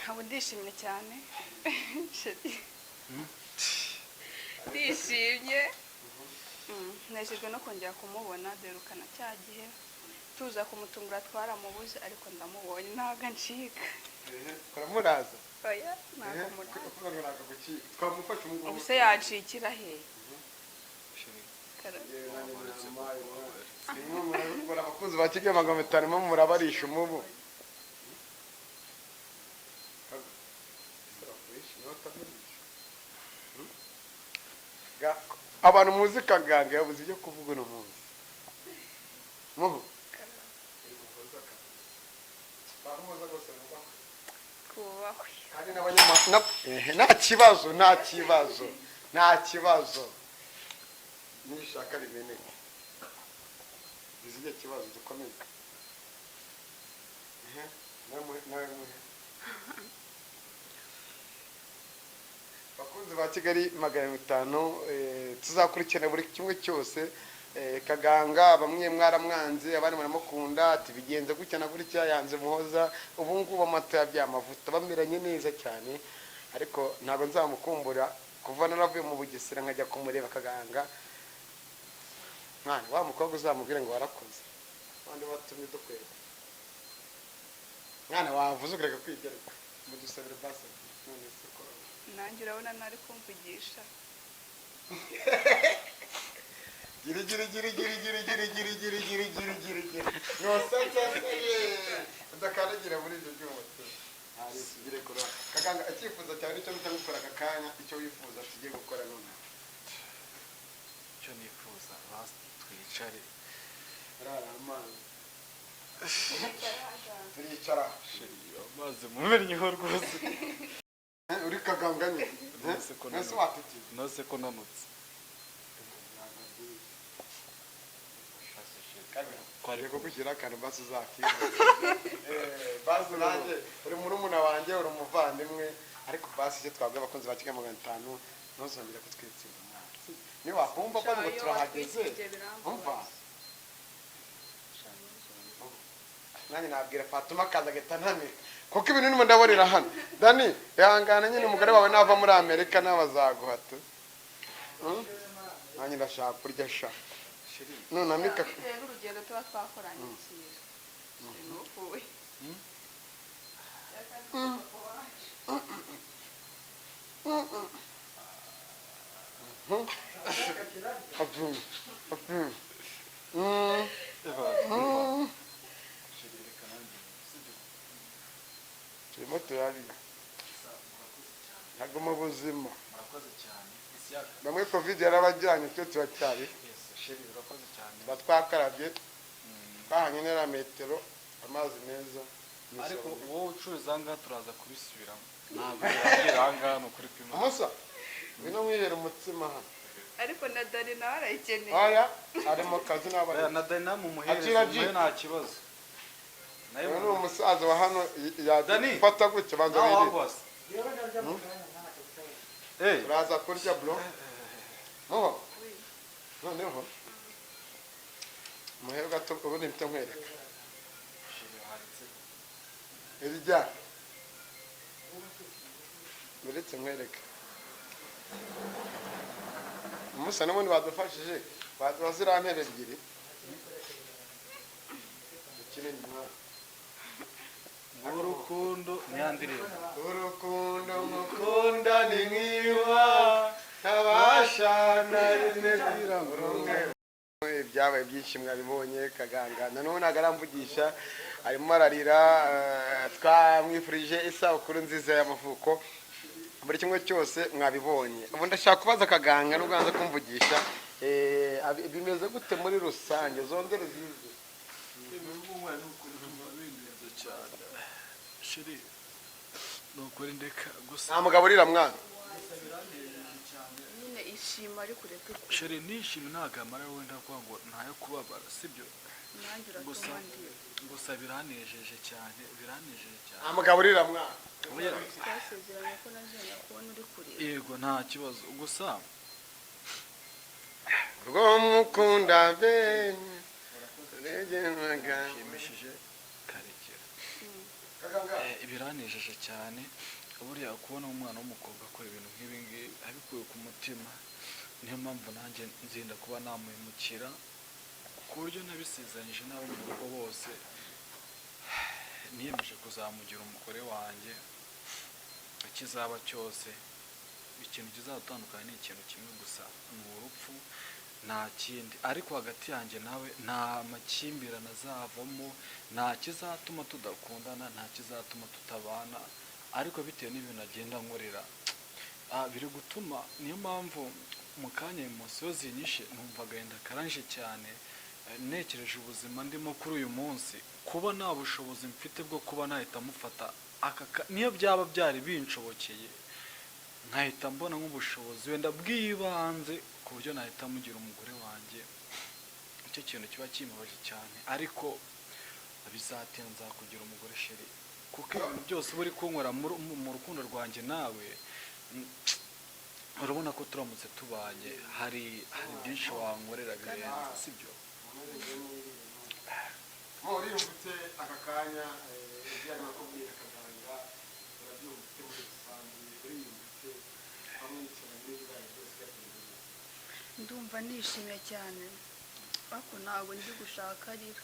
Ntabwo ndishimye cyane, chéri. Ndishimye. Nejejwe no kongera kumubona. Duherukana cya gihe tuza kumutungura twaramubuze, ariko ndamubonye, ntabwo ancika. Uramuraza? Oya, ntabwo muraza. Twamufashe ubu ngubu. Ubu se yacikira he? Chéri, Murabikora, abakunzi ba Kigali 500 mo murabarisha umubu. Abantu muzi Kaganga yabuze ibyo kuvuga uno munsi. Muhu Twubahwe. Kandi nta kibazo, nta kibazo, nta kibazo, nishaka rimeneke izijya kibazo dukomeze. Ehe, nawe muhe, nawe muhe. Bakunzi ba Kigali 500, tuzakurikirana buri kimwe cyose. Kaganga bamwe mwaramwanze, abandi muramukunda, ati bigenze gutya na gutya, yanze Muhoza. Ubu ngubu amata yabyaye amavuta, bameranye neza cyane, ariko ntabwo nzamukumbura. Kuva naravuye mu Bugesera nkajya kumureba, Kaganga mwana wa mukobwa, uzamubwire ngo warakoze abandi batumye dukwega mwana wavuze ukareka kwigereka mudusabire basi none se ko Nanjye urabona ntari kumvugisha. Giri giri giri giri giri giri giri giri giri giri giri giri nosensese udakandagira muri ibyo byuma tu. Hari tugire kuri Kaganga, icyifuzo cyawe nicyo mpita gukora aka kanya, icyo wifuza tugiye gukora nonaha. Icyo nifuza, basi twicare. Arara amazi, turicara. Chéri, amazi mumennyeho rwose. Uri Kaganga nyine. Nonese ko Nese nanutse. watukiye. Nonese ko nanutse. Twari kugushyira akantu basi uzakira. Basi nanjye uri murumuna wanjye, uri umuvandimwe, ariko basi icyo twabwiye abakunzi ba Kigali 500, ntuzongere kutwitsinda umwana niba wakumva ko ngo turahageze. Umva, nanjye nabwira Fatuma akaza agahita ntamika, kuko ibintu ndimo ndabonera hano. Dani, ihangane nyine, umugore wawe nava muri Amerika nawe azaguha tu. Nanjye ndashaka kurya sha. Chéri. Nunamika. Bitewe n'urugendo tuba twakoranye kera, nukuwe. Chéri, reka nanjye, sibyo? Turimo turarya ntabwo mu buzima. Murakoze cyane, Isiyaka. Bamwe COVID yarabajyanye, twe turacyari. Yes, chéri, urakoze cyane. Tuba twakarabye, twahanye nera metero, amazi meza Ariko n'isabune. wowe ucuruza aha ngaha, turaza kubisubiramo, ntabwo birangira aha ngaha, ni ukuri kw'Imana. Musa, ngwino mwihere umutsima hano. Ariko na Dani nawe arayikeneye. Aya ari mu kazi n'abari. Na Dani mumuhereze. Akira G. Muhe, nta kibazo nawe. Uyu ni umusaza wa hano. Dani. Yafata gutya, banza Nawe wirire. wagwase. Yewe ndarya mu kanya, ntacyo kibazo. Eh, Turaza kurya, bro. Muho, noneho muhere gato, ubundi mpite nkwereka. Chéri, waretse. Irya, uretse nkwereke. Umusa n'ubundi badufashije, baduha ziriya ntebe ebyiri dukine nyuma. Urukundo ni ya ndirimbo. Urukundo mukunda ni nkiwa ntabasha na rimwe rumwe. Byabaye byinshi, mwabibonye. Kaganga nanone ntabwo aramvugisha, arimo ararira. Twamwifurije isabukuru nziza y'amavuko, buri kimwe cyose mwabibonye. Ubu ndashaka kubaza Kaganga nubwo yanze kumvugisha, bimeze gute muri rusange? Zongere zize. Ni ukuri numva bindenze cyane, chérie, ni ukuri ndeka gusa. Nta mugabo urira, mwana. Nyine ishima, ariko ureke kurira. Chérie, nishimye, ntabwo amara wenda kuvuga ngo ntayo kubabara, sibyo? Nanjye Gusa uratuma ndira. gusa biranejeje cyane, biranejeje cyane. Nta mugabo urira, mwana. Oya. Twasezeranye ko nazongera kubona uri kurira. Yego, nta kibazo, gusa Rwo mukunda be. Bishimishije, Karekera. Biranejeje cyane. Buriya kubona umwana w'umukobwa akora ibintu nk'ibi ngibi abikuye ku mutima, niyo mpamvu nanjye nzinda kuba namuhemukira, ku buryo nabisezeranyije n'abo mu rugo bose. Niyemeje kuzamugira umugore wanjye. Ikizaba cyose, ikintu kizatandukana ni ikintu kimwe gusa, ni urupfu, nta kindi. Ariko hagati yanjye nawe nta makimbirane azavamo, nta kizatuma tudakundana, nta kizatuma tutabana. Ariko bitewe n'ibintu agenda nkorera, biri gutuma, niyo mpamvu mu kanya émotion zinyishe, numva agahinda karanje cyane. Ntekereje ubuzima ndimo kuri uyu munsi, kuba nta bushobozi mfite bwo kuba nahita mufata aka niyo byaba byari binshobokeye, nkahita mbona nk'ubushobozi wenda bw'ibanze ku buryo nahita mugira umugore wanjye, icyo kintu kiba kimbabaje cyane. Ariko bizatinda, nzakugira umugore, chérie, kuko ibintu byose uba uri kunywera mu rukundo rwanjye nawe, urabona ko turamutse tubanye hari byinshi wankorera birenze, sibyo? Uriyumvutse aka kanya, ibyo arimo akubwira Kaganga, urabyumva muri rusange? Uriyumvutse amwicara n'ibibaye byose yakoze? Ndumva nishimye cyane, ariko ntabwo ndi gushaka arira.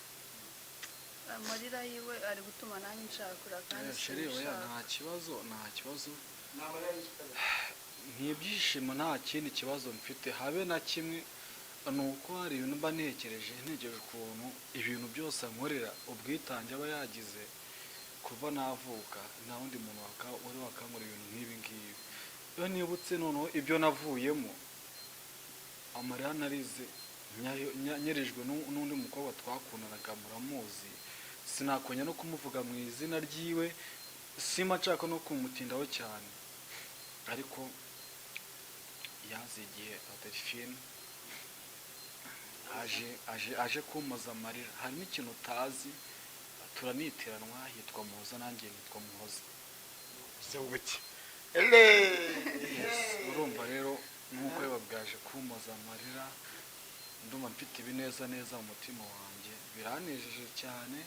Amarira yiwe ari gutuma nanjye nshaka kurira kandi Chérie, oya. simbishaka. Nta kibazo, nta kibazo. Ni amarira y'ishimwe. Ni ibyishimo, nta kindi kibazo mfite habe na kimwe. Ni uko hari ibintu mba ntekereje, ntekereje ukuntu ibintu byose ankorera, ubwitange aba yagize kuva navuka, nta wundi muntu wari wakankora ibintu nk'ibi ngibi. Iyo nibutse noneho ibyo navuyemo, amarira narize nyerijwe n'undi mukobwa twakundanaga, muramuzi, sinakonya no kumuvuga mu izina ryiwe, simba nshaka no kumutindaho cyane, ariko yazigiye Adelphine aje kumpoza amarira. Hari n'ikintu utazi, turanitiranwa, yitwa Muhoza nanjye nitwa Muhoza. Se buki ele. Yes, urumva rero nk'uko bwaje kumpoza amarira, ndumva mfite ibineza neza mu mutima wanjye, biranejeje cyane.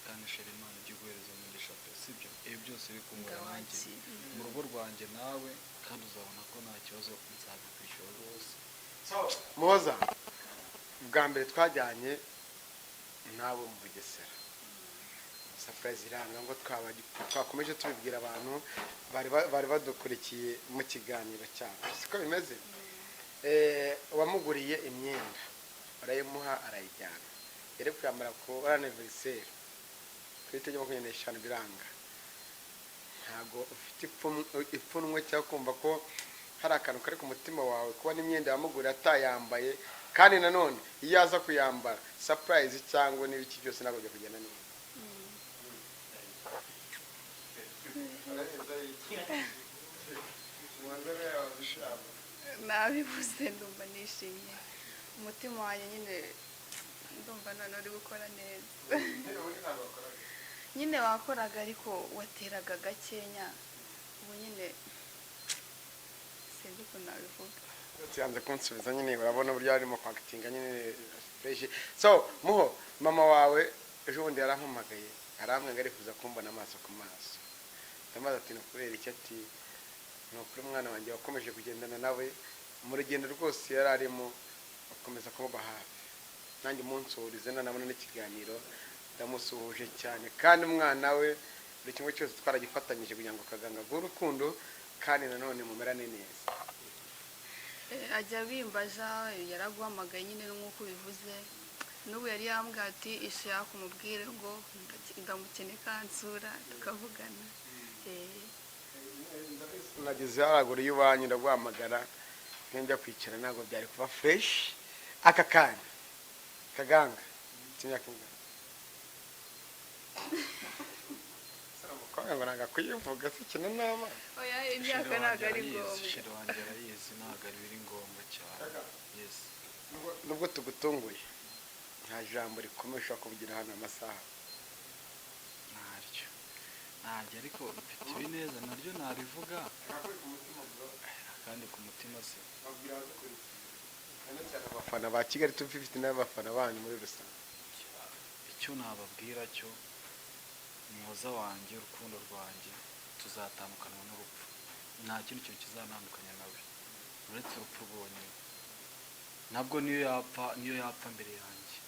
Kandi chérie, Imana ijya iguhereza umugisha pe, sibyo? Ibi byose biri kunkorera nanjye Ndawakira. mu rugo rwanjye nawe, kandi uzabona ko nta kibazo, nzabikwishyura rwose. Muhoza, bwa mbere twajyanye n'abo mu Bugesera, surprise iranga ngo twakomeje tubibwira abantu bari badukurikiye mu kiganiro cyacu, siko bimeze? Wamuguriye imyenda, urayimuha, arayijyana, yari kuyambara ku anniversaire kuri tariki 25, biranga. Ntabwo ufite ipfunwe cyangwa kumva ko hari akantu kari ku mutima wawe, kuba n'imyenda yamuguriye atayambaye? Kandi nanone iyo aza kuyambara, surprise cyangwa n'ibiki byose ntabwo bijya kugenda neza. Nabivuze, ndumva nishimye, umutima wanjye nyine ndumva none uri gukora neza. Nyine wakoraga, ariko wateraga gakenya. Ubu nyine sinzi ukuntu nabivuga. Yanze kunsubiza nyine, urabona uburyo arimo kwactinga nyine fresh. So muho, mama wawe ejo bundi yarampamagaye, arambwira ngo arifuza kumbona amaso ku maso. Ndamubaza ati: "Ni ukubera iki?" Ati: "Ni ukuri umwana wanjye wakomeje kugendana nawe mu rugendo rwose yari arimo, akomeza kumuba hafi." Nanjye umunsuhurize, nanabona n'ikiganiro, ndamusuhuje cyane. Kandi umwana we, buri kimwe cyose twaragifatanyije kugira ngo Kaganga aguhe urukundo, kandi nanone mumerane neza. Ajya abimbaza, yaraguhamagaye nyine nk'uko ubivuze. N'ubu yari yambwiye ati ishaka umubwire ngo ndamukene kansura tukavugana. Nageze haraguru y'iwanyu ndaguhamagara, njya kwicara ntabwo byari kuba fresh. Aka kanya Kaganga mfite imyaka ingana? Umukobwa ngo ntabwo kuyivuga se kina n'abana. Oya, imyaka Sheri ntabwo wanjye ari arayizi, ngombwa. Sheri wanjye arayizi, ntabwo ari biri ngombwa cyane, yes. Nubwo tugutunguye, nta jambo rikomeye ushobora kuvugira hano amasaha? Ntaryo, ntaryo, ariko mfite ibineza naryo narivuga kandi ku mutima se. Cyane cyane abafana ba Kigali 250 n'abafana banyu muri rusange. Icyo nababwira cyo, Muhoza wanjye, urukundo rwanjye, tuzatandukanwa n'urupfu. Nta kindi kintu kizantandukanya nawe uretse urupfu rwonyine. Nabwo niyo yapfa mbere yanjye,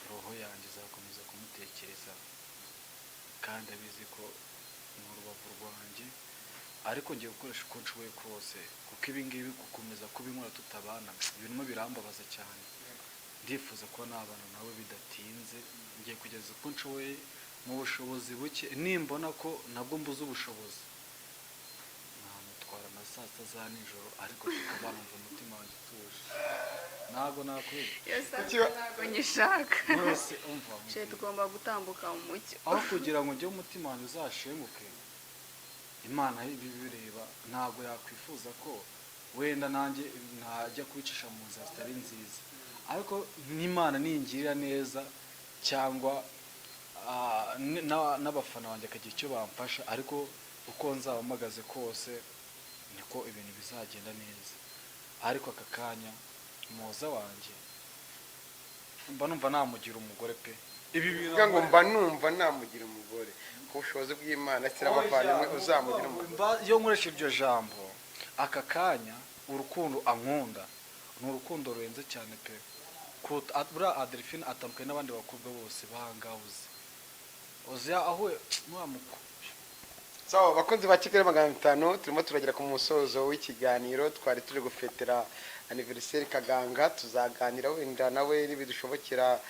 roho yanjye izakomeza kumutekereza, kandi abizi ko ni urubavu rwanjye. Ariko ngiye gukoresha uko nshoboye kose, kuko ibi ngibi gukomeza kubinkora tutabana birimo birambabaza cyane. Ndifuza kuba nabana nawe bidatinze. Ngiye kugeza uko nshoboye mu bushobozi buke. Nimbona ko nabwo mbuze ubushobozi, namutwara na saa sita za nijoro, ariko tukabana, mva umutima wanjye utuje. Ntabwo nakwiye. Iyo saa sita ntabwo nyishaka. Mwese umva. Sheri, tugomba gutambuka mu mucyo. Aho kugira ngo njyewe umutima wanjye uzashenguke, Imana ibi bireba, ntabwo yakwifuza ko wenda nanjye najya kubicisha mu nzira zitari nziza. Ariko n'Imana ningirira neza cyangwa n'abafana banjye akagira icyo bamfasha, ariko uko nzaba mpagaze kose niko ibintu bizagenda neza. Ariko aka kanya Muhoza wanjye mba numva namugira umugore pe. Ibi bintu Kuvuga ngo mba numva namugira umugore ku bushobozi bw'Imana ndetse n'abavandimwe, uzamugira umugore. Iyo nkoresha iryo jambo aka kanya, urukundo ankunda ni urukundo rurenze cyane pe. Buriya Adelphine atandukanye n'abandi bakobwa bose bangabuze uzi aho mwamuko. So, abakunzi ba Kigali 500, turimo turagera ku musozo w'ikiganiro. Twari turi gufetera anniversaire Kaganga. Tuzaganira wenda nawe nibidushobokera,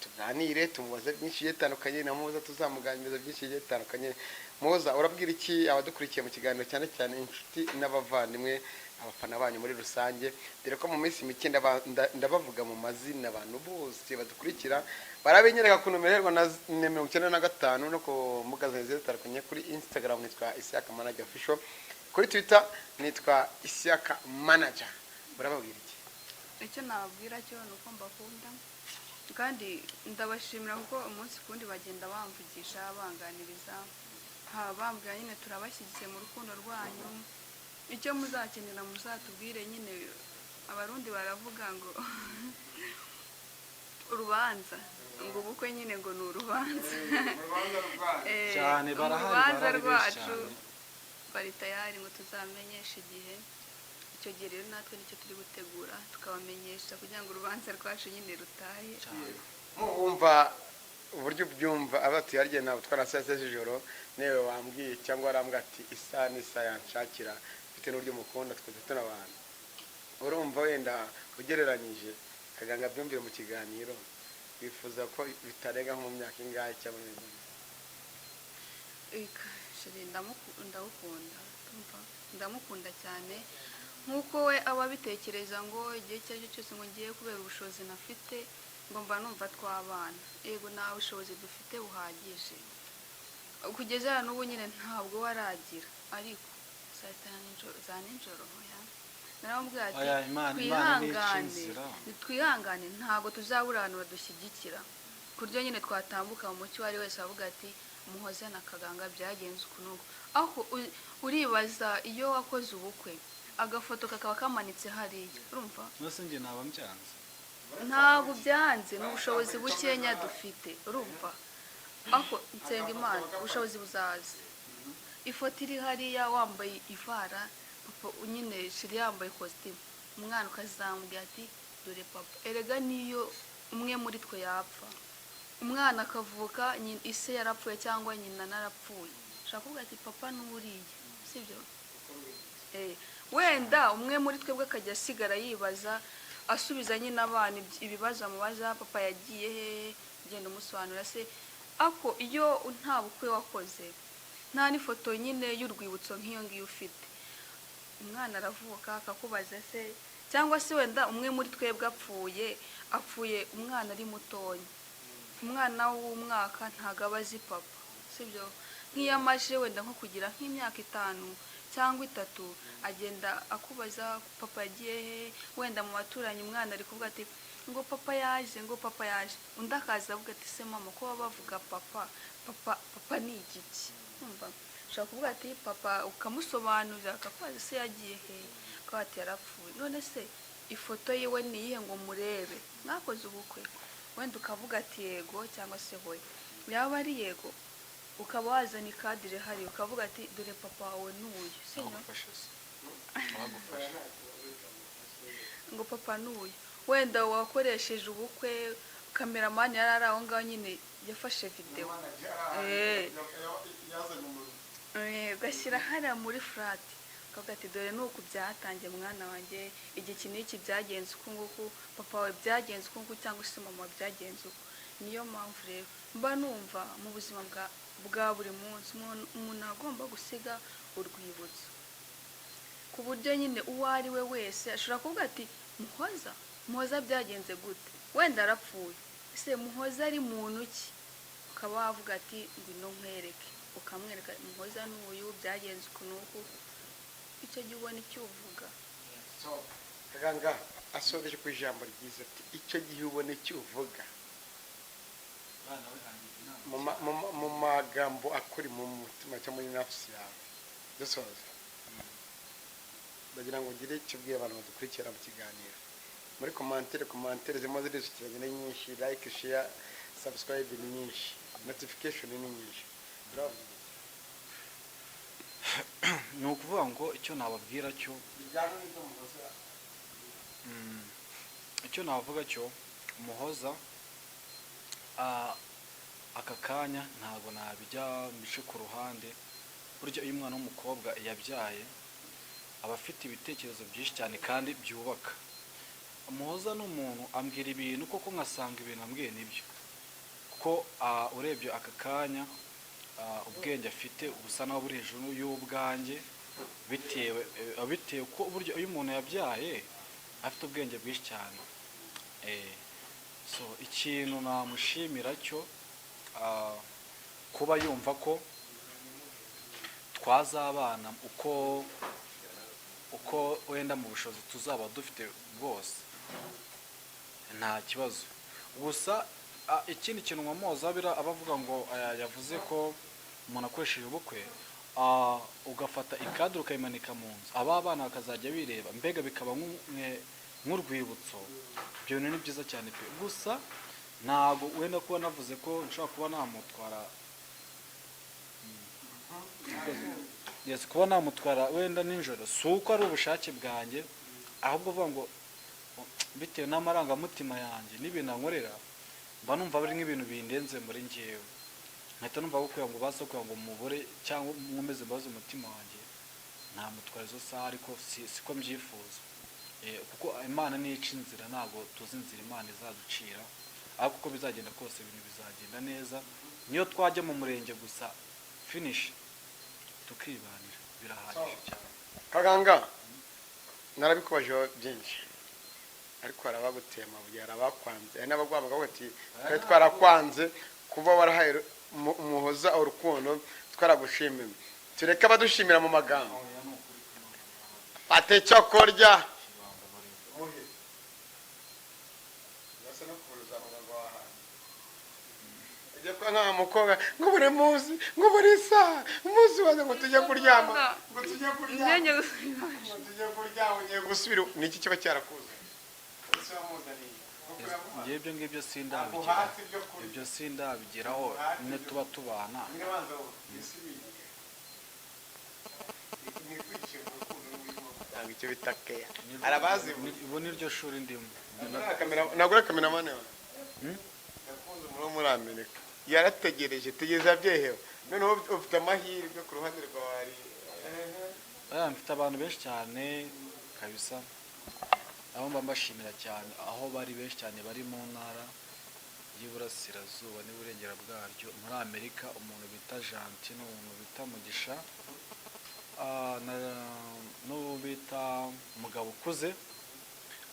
tuganire, tumubaze byinshi bigiye bitandukanye, na Muhoza tuzamuganiriza byinshi bigiye bitandukanye. Muhoza, urabwira iki abadukurikiye mu kiganiro, cyane cyane inshuti n'abavandimwe, abafana banyu muri rusange, dore ko mu minsi mike ndabavuga mu mazina? Abantu bose badukurikira barabinyereka ku nomero iherwa na 95 no ku mbuga zanjye zitandukanye. Kuri Instagram nitwa Isiaka Manager Official, kuri Twitter nitwa Isiaka Manager. Urababwira iki? Icyo nababwira cyo ni uko mbakunda kandi ndabashimira, kuko umunsi ku wundi bagenda bamvugisha, banganiriza, bambwira nyine turabashyigikiye mu rukundo rwanyu, icyo muzakenera muzatubwire nyine. Abarundi baravuga ngo urubanza, ngo ubukwe nyine ngo ni urubanza. Cyane, barahari, urubanza barahari benshi rwacu cyane. Bari tayari ngo tuzamenyeshe igihe. Icyo gihe rero natwe nicyo turi gutegura, tukabamenyesha kugira ngo urubanza rwacu nyine rutahe. Cyane. Wumva uburyo ubyumva abatuye harya, ntabwo twara saa sita z'ijoro, niwe wambwiye cyangwa warambwira ati isaha n'isaha yanshakira bitewe n'uburyo mukunda, twese tunabana. Urumva wenda ugereranyije, Kaganga byumvire mu kiganiro, wifuza ko bitarenga nko mu myaka ingahe cyangwa amezi angahe? Eka, chéri, ndawukunda, ndumva ndamukunda cyane nk'uko we aba abitekereza ngo igihe icyo ari cyo cyose ngo ngiye kubera ubushobozi nafite ngo mba numva twabana. Yego, nta bushobozi dufite buhagije kugeza hano n'ubu nyine ntabwo waragira, ariko saa sita na nijoro, za nijoro, oya. Naramubwira ati Oya, Imana nica twihangane, inzira. twihangane, ntabwo tuzabura abantu badushyigikira ku buryo nyine twatambuka mu mucyo, uwo ari wese avuga ati Muhoza na Kaganga byagenze uku n'uku. Aho uribaza iyo wakoze ubukwe agafoto kakaba kamanitse hariya, urumva? Nose njye naba mbyanze? Ntabwo byanze, ni ubushobozi bukenya dufite, urumva? Aho nsenga Imana ubushobozi buzaza. Ifoto iri hariya wambaye ivara, papa nyine chéri yambaye ikositimu, umwana ukazamubwira ati dore papa. Erega niyo umwe muri twe yapfa, umwana akavuka ise yarapfuye cyangwa nyina narapfuye, ushobora kuvuga ati papa n'uriya, sibyo? Wenda umwe muri twebwe akajya asigara yibaza. Asubiza nyine abana ibibazo amubaza, papa yagiye hehe, ugenda umusobanurira se. Ako iyo nta bukwe wakoze, nta n'ifoto nyine y'urwibutso nk'iyo ngiyo ufite, umwana aravuka akakubaza se, cyangwa se wenda umwe muri twebwe apfuye umwana ari mutoya, umwana w'umwaka ntabwo aba azi papa, sibyo? Nk'iyo amaze wenda nko kugira nk'imyaka 5 cyangwa 3, agenda akubaza papa yagiye he. Wenda mu baturanyi umwana ari kuvuga ati ngo papa yaje, ngo papa yaje, undi akaza avuga ati se mama, ko baba bavuga papa, papa, papa ni igiki? Umva, ushobora kuvuga ati papa, ukamusobanurira, akakubaza se yagiye he, akavuga ati yarapfuye. None se ifoto yiwe ni iyihe ngo murebe? Mwakoze ubukwe? Wenda ukavuga ati yego cyangwa se hoya. Yaba ari yego, ukaba wazana ikadire hari, ukavuga ati dore papa wawe n'uyu, sibyo? Bagufashe se, bagufashe. Ngo papa n'uyu. Wenda wakoresheje ubukwe, cameraman yari ari aho ngaho nyine, yafashe videwo, ugashyira hariya muri flat, ukavuga ati dore ni uku byatangiye mwana wanjye, igihe iki n'iki byagenze uku nguku, papa wawe byagenze uku nguku, cyangwa se mama wawe byagenze uku. Niyo mpamvu rero mba numva mu buzima bwa buri munsi umuntu agomba gusiga urwibutso, ku buryo nyine uwo ari we wese ashobora kuvuga ati Muhoza, Muhoza byagenze gute? Wenda arapfuye, ese Muhoza ari muntu ki? Ukaba wavuga ati ngwino nkwereke, ukamwereka Muhoza n'uyu, byagenze uku n'uku. Icyo gihe ubona icyo uvuga. Kaganga asoreje ku ijambo ryiza ati icyo gihe ubona icyo uvuga. Mu magambo akuri mu mutima cyangwa muri nafsi yawe, dusoza ndagira ngo ugire icyo ubwira abantu badukurikira mu kiganiro muri commentaire. Commentaire zirimo zirisukiranye ni nyinshi, like, share, subscribe ni nyinshi, notification ni nyinshi. Uravuga iki? Ni ukuvuga ngo icyo nababwira cyo Bijyanye n'ibyo Muhoza. Icyo navuga cyo, Muhoza, aka kanya ntabwo nabijya mbice ku ruhande. Burya iyo umwana w'umukobwa yabyaye aba afite ibitekerezo byinshi cyane kandi byubaka. Muhoza ni umuntu ambwira ibintu koko nkasanga ibintu ambwiye nibyo, kuko urebye aka kanya, ubwenge afite busa naho buri hejuru y'ubwanjye, bitewe ko burya iyo umuntu yabyaye afite ubwenge bwinshi cyane. So ikintu namushimira cyo, kuba yumva ko twazabana uko wenda mu bushobozi tuzaba dufite bwose, nta kibazo. Gusa ikindi kintu nka bira aba avuga ngo yavuze ko umuntu akoresheje ubukwe, ugafata ikaduru ukayimanika mu nzu, aba bana bakazajya bireba, mbega bikaba nk'urwibutso. Ibyo bintu ni byiza cyane pe. Gusa ntabwo wenda kuba navuze ko nshobora kuba namutwara, yes, kuba namutwara wenda nijoro si uko ari ubushake bwanjye, ahubwo uvuga ngo bitewe n'amarangamutima yanjye n'ibintu ankorera, mba numva ari nk'ibintu bindenze muri njyewe, nkahita numva ko kugira ngo baze kugira ngo mubure cyangwa nkomeze mbaze umutima wanjye, namutwara izo saha, ariko siko mbyifuza. Kuko Imana niyo ica inzira, ntabwo tuzi inzira Imana izaducira, ariko uko bizagenda kose ibintu bizagenda neza. Niyo twajya mu murenge gusa, finish, tukibanira, birahagije cyane. Kaganga, narabikubajeho byinshi, ariko hari abaguteye amabuye, hari abakwanze, hari n'abaguhamagara bavuga ati twari twarakwanze kuba warahaye Umuhoza urukundo, twaragushimiye. Tureke abadushimira mu magambo, fata icyo kurya. Muhe. Urasa no kuruza amagambo wahaye. Ujya kuba nka mukobwa ngo buri munsi, ngo buri saha, umunsi waza ngo tujye kuryama, ngo tujye kuryama, Imyanya. ngo tujye kuryama, ugiye gusubira. Ni iki kiba cyarakuze ese wamuzaniye? Ngewe ibyo ngibyo sindabigeraho. Aguhate ibyo kurya. Ibyo sindabigeraho nyine, tuba tubana. Nyine banza wisubire, ni kwishima urukundo n'urimo gutanga icyo bita keya, arabazi. Ubu ni ryo shuri ndimo. Nagura cameraman wawe. Yakunze umuntu wo muri Amerika, yarategereje tegereza abyehewe. Noneho ufite amahirwe ku ruhande rwawe hari Aya, mfite abantu benshi cyane kabisa. Nabo mba mbashimira cyane, aho bari benshi cyane, bari mu ntara y'Iburasirazuba n'Iburengera bwaryo, muri Amerika, umuntu bita Gentil n'umuntu bita Mugisha, n'uwo bita Mugabo Ukuze,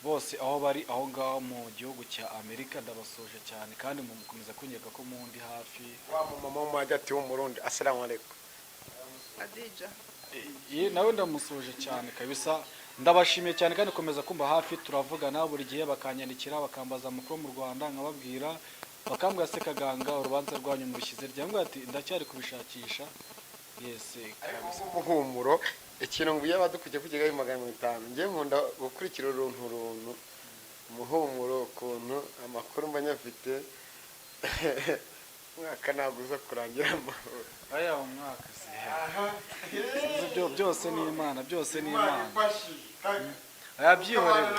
bose aho bari aho ngaho mu gihugu cya Amerika, ndabasoje cyane kandi mukomeza kunyereka ko mundi hafi. Wa mumama w'umwajyati w'Umurundi, assalamu alaikum. Adija. Ye, nawe ndamusoje cyane kabisa. Ndabashimiye cyane kandi komeza kumva hafi, turavugana buri gihe, bakanyandikira, bakambaza amakuru mu Rwanda, nkababwira, bakambwira: "Se Kaganga, urubanza rwanyu murushyize ryangwa?" Ati: "Ndacyari kubishakisha." Yes, kabisa. Umuhumuro, ikintu ngo iyo abadukurikiye ku Kigali 500, njye nkunda gukurikira uruntu umuhumuro, ukuntu amakuru mba nyafite. Umwaka ntabwo uza kurangira amahoro. Aya umwaka si ibyo, byose ni Imana, byose ni Imana. Aya byihorere.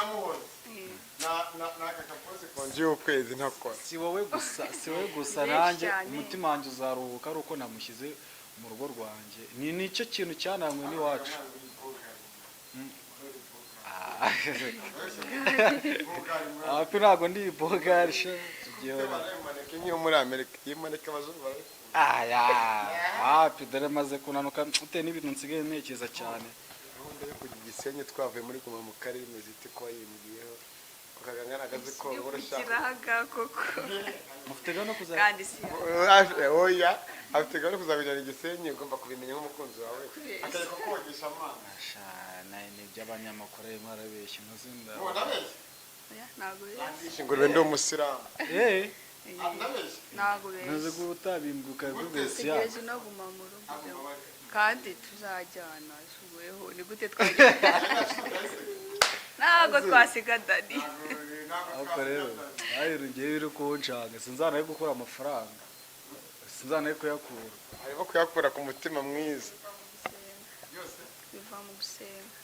Konji y'ukwezi ntakora. Si wowe gusa, si wowe gusa. Benshi Nanjye cyane. umutima wanjye uzaruhuka ari uko namushyize mu rugo rwanjye. Ni nicyo kintu cyananywe n'iwacu. Ah. Api, ntabwo ndi bogari sha, tubyihorere. Nk'iyo muri Amerika iyi maneke abazungu barayikunda. Aya api, dore maze kunanuka ute n'ibintu nsigaye ntekereza cyane. Gahunda yo kujya Igisenyi twavuye muri guma mu karere imeze ite, ko wayimbwiyeho ko Kaganga nagazi ko urashaka? Kirahaga koko. Mufite gahunda yo kuza? Kandi si Oya, afite gahunda yo kuzakujyana Igisenyi, ugomba kubimenya nk'umukunzi wawe, akajya kukogesha amazi. Sha, nayo ni iby'abanyamakuru, ayo mwarabeshye ntuzinda. Ndabeshya? Oya, ntabwo beshya. Ingurube, ndi umusilamu. Eh. Ndabeshya? Ntabwo beshya. Ntuzi ko utabimbwa ukabivuga? Tegereje no guma mu rugo kandi tuzajyana. Suweho ni gute twajyana? Ntabwo twasiga Dani. Ariko rero nawe rugiye biri kunshanga, sinzanaye gukura amafaranga, sinzanaye kuyakura. Harimo kuyakura ku mutima mwiza. Biva mu gusenga.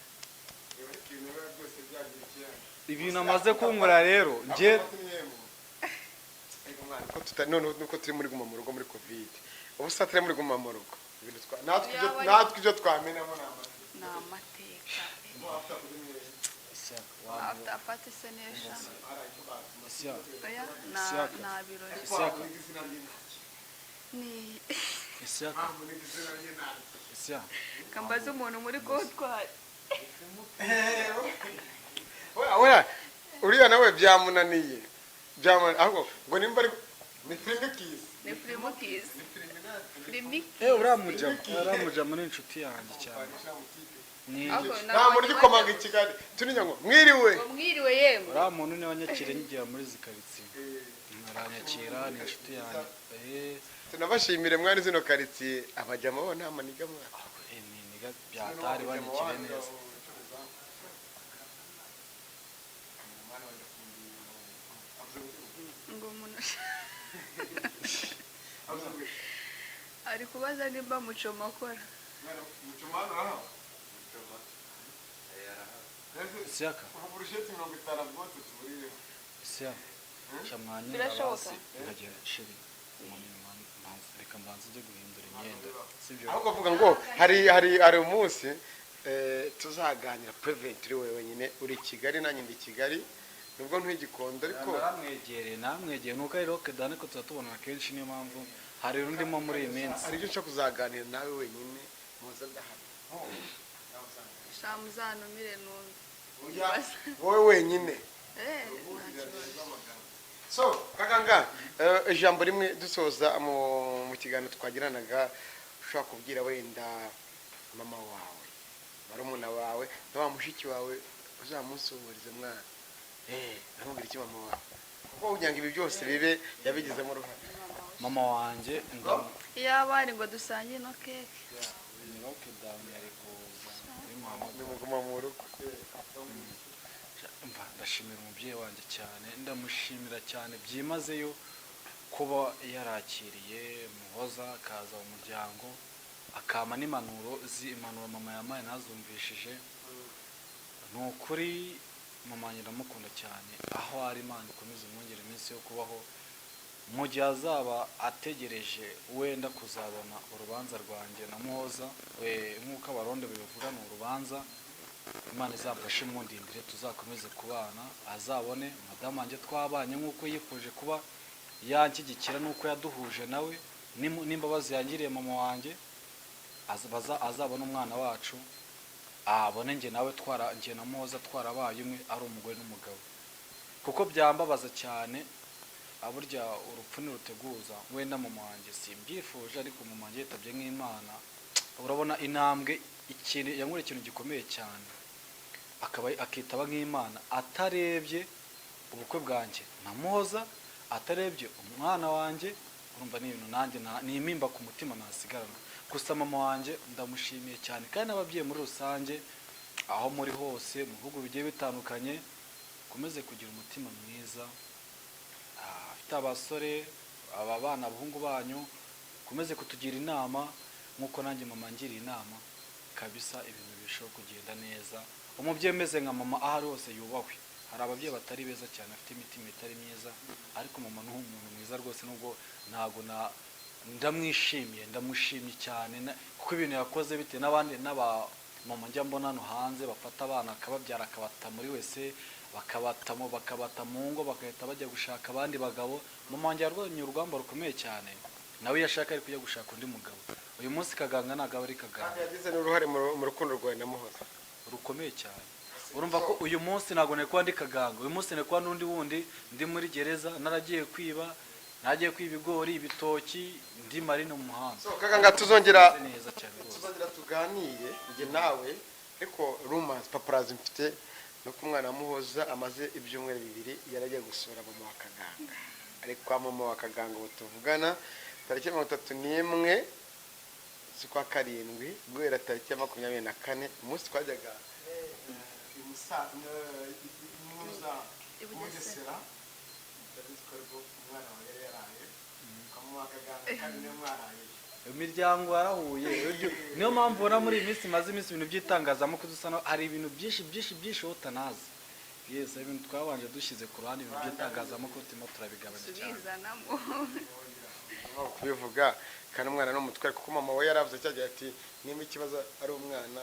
Ibintu amaze kunkora rero njye. None nuko turi muri guma mu rugo muri COVID, ubu sa turi muri guma mu rugo, ibintu natwe ibyo twamenamo ni amata. Ni amateka. After party se nesha. Oya, na Isiyaka. na birori. Isiyaka. Ni Isiyaka, Isiyaka. Kambaza umuntu muri kontwari. Oya, oya, uriya nawe byamunaniye, byamunaniye, ahubwo ngo nimba ari ni filime kizi. Ni firimukizi, filimikizi. Eh, uriya mujama ni inshuti yanjye cyane, ni Nta muntu ugikomanga i Kigali tuninya ngo mwiriwe. Ngo mwiriwe yemwe. Uriya muntu niwe wanyakiriye nkigera muri izi karitsiye, aranyakira, ni inshuti yanjye, eh. Tunabashimire mwari zino karitsiye, abajama bo nta maniga mwana. Eh, ni niga byatari banyakiriye neza. Ngo umuntu ari kubaza nimba mucoma akora. Isiyaka. Burusheti 50 bwose tuburireho. Isiyaka shamwanya. Birashoboka. Nkagera chérie, reka mbanze ujye guhindura imyenda, sibyo? Ahubwo avuga ngo hari umunsi tuzaganira private, uri wowe wenyine, uri i Kigali nanjye ndi i Kigali, nubwo ntuye Gikondo ariko. Naramwegereye, namwegereye, nuko ari lockdown, ariko tuba tubonana kenshi, niyo mpamvu hari urundimo muri iyi minsi. Hari ibyo nshobora kuzaganira nawe wenyine, muza ndahari. Sha, muzantumire numve. Oya, wowe wenyine. Eh, nta kibazo. So Kaganga, ijambo rimwe dusoza mu kiganiro twagiranaga, ushobora kubwira wenda mama wawe, barumuna bawe na wa mushiki wawe, uzamusuhurize mwana, namubwira iki mama wawe, kuko kugira ngo ibi byose bibe yabigizemo uruhare? Mama wanjye ndamu Iyaba ari ngo dusange ino keke. Ni lockdown, yari kuza kuri mama. Nimuguma mu rugo. Mva, ndashimira umubyeyi wanjye cyane, ndamushimira cyane byimazeyo kuba yarakiriye Muhoza akaza mu muryango, akampa n'impanuro. Impanuro mama yampaye ntazumvishije, ni ukuri mama wanjye ndamukunda cyane. Aho ari, Imana ikomeze imwongere iminsi yo kubaho, mu gihe azaba ategereje wenda kuzabona urubanza rwanjye na Muhoza we, nk'uko Abaronde babivuga ni urubanza. Imana izamfashe mwundindire, tuzakomeze kubana, azabone madamu wanjye twabanye nk'uko yifuje kuba yanshyigikira n'uko yaduhuje nawe, n'imbabazi yangiriye mama wanjye, azabone umwana wacu, abone njye nawe twara, njye na Muhoza twarabaye umwe, ari umugore n'umugabo. Kuko byambabaza cyane, burya urupfu ntiruteguza. Wenda mama wanjye simbyifuje, ariko mama wanjye yitabye nk'Imana. Urabona intambwe, ikintu yankoreye, ikintu gikomeye cyane, akaba akitaba nk'Imana atarebye ubukwe bwanjye na Muhoza, atarebye umwana wanjye. Urumva ni ibintu nanjye ni impimba ku mutima nasigarana. Gusa mama wanjye ndamushimiye cyane, kandi n'ababyeyi muri rusange aho muri hose mu bihugu bigiye bitandukanye, mukomeze kugira umutima mwiza. Afite abasore, aba bana, abahungu banyu, mukomeze kutugira inama nk'uko nanjye mama angiriye inama kabisa, ibintu birushaho kugenda neza. Umubyeyi umeze nka mama aho ari hose yubahwe. Hari ababyeyi batari beza cyane, bafite imitima itari myiza, ariko mama ni umuntu mwiza rwose. Nubwo ntabwo na ndamwishimiye, ndamushimye cyane, kuko ibintu yakoze bitewe n'abandi n'aba mama njya mbona hano hanze bafata abana akababyara akabata muri wese, bakabata mu ngo, bagahita bajya gushaka abandi bagabo. Mama wanjye yarwanye urugamba rukomeye cyane, nawe iyo ashaka ari kujya gushaka undi mugabo. Uyu munsi Kaganga ntabwo aba ari Kaganga. Kandi yagize n'uruhare mu rukundo rwawe na Muhoza. Rukomeye cyane. Urumva ko uyu munsi ntabwo nari kuba ndi Kaganga, uyu munsi nari kuba n'undi wundi, ndi muri gereza, naragiye kwiba, nagiye kwiba ibigori, ibitoki, ndi marine mu muhanda. So Kaganga, tuzongera Meze neza cyane rwose. Tuzongera tuganire njye nawe, ariko rumors, paparazzi mfite nuko umwana wa Muhoza amaze ibyumweru 2 yaragiye gusura mama wa Kaganga, ari kwa mama wa Kaganga. Ubu tuvugana tariki 31 z'ukwa karindwi, guhera tariki ya 24, umunsi twajyaga i I i Bugesera. Bugesera, ndabizi ko aribwo umwana wawe yari yaraye kwa mama wa Kaganga, kandi niwe mwaraye. Imiryango yarahuye. Niyo mpamvu ubona muri iyi minsi maze iminsi ibintu by'itangazamakuru dusa naho hari ibintu byinshi byinshi byinshi wowe utanazi. Yes, hari ibintu twabanje dushyize ku ruhande, ibintu by'itangazamakuru turimo turabigabanya cyane. Subizanamo. Aho kubivuga kandi umwana ni umutware, kuko mama we yaravuze cyagiye ati nimba ikibazo ari umwana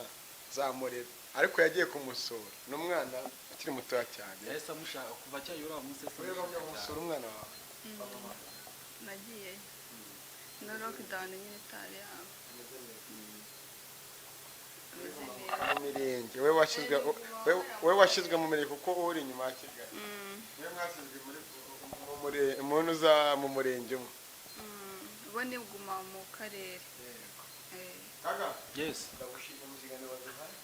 zamurera, ariko yagiye kumusura, ni umwana ukiri mutoya cyane. Yahise amushaka kuva cyayo uriya munsi, yahise Wowe amushaka wajya cyane. gusura umwana wawe? Nagiye no lockdown nyine itari yaba. Ameze neza? Ameze neza. Mu mirenge wowe washyizwe mu mirenge kuko uri inyuma ya Kigali. Niyo mwashyizwe muri mu mu murenge umwe. Bo ni guma mu karere. Kaga, Yes. ndagushimye mu kiganiro waduhaye.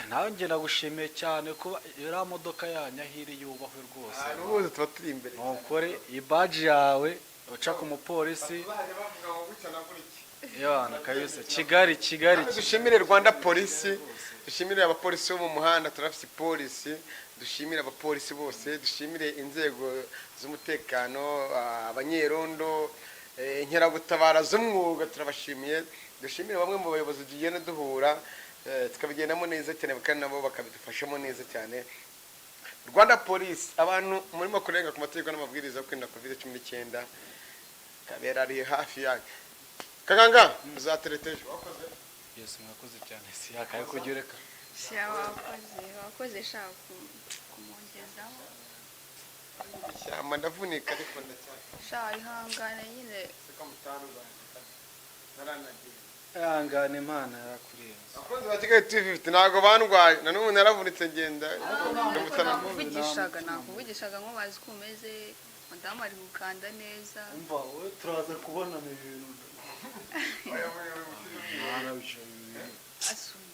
Nawe njye nagushimiye cyane kuba iriya modoka yanyu aho iri yubahwe rwose. Ahantu hose tuba turi imbere. Ntukore ibaji yawe uca ku mupolisi. Bazajya bavuga ngo gutya na gutya. Yana kabisa, Kigali, Kigali. Kandi dushimire Rwanda Polisi, dushimire abapolisi bo mu muhanda, turafite polisi, dushimire abapolisi bose, dushimire inzego z'umutekano, abanyerondo, inkeragutabara z'umwuga, turabashimiye. Dushimire bamwe mu bayobozi tugenda duhura, tukabigendamo neza cyane, kandi nabo bakabidufashamo neza cyane. Rwanda Polisi, abantu murimo kurenga ku mategeko n'amabwiriza yo kwirinda COVID-19, Kabera ari hafi yanyu. Kaganga, uzatereta ejo, wakoze. Yes, mwakoze cyane, si yakaye kujya ureka. Sha, wakoze, wakoze sha kumwongezaho. Ishyamba ndavunika, ariko ndacyari Sha, ihangane nyine. Seka mutandukanye naranagiye. Ihangane, Imana yarakurenze. Abakunzi ba Kigali TV ntabwo bandwaye, na n'ubu naravunitse ngenda. Ariko nakuvugishaga nko bazi ko umeze, madamu ari gukanda neza. Umva wowe, turaza kubonana ibintu. Asuma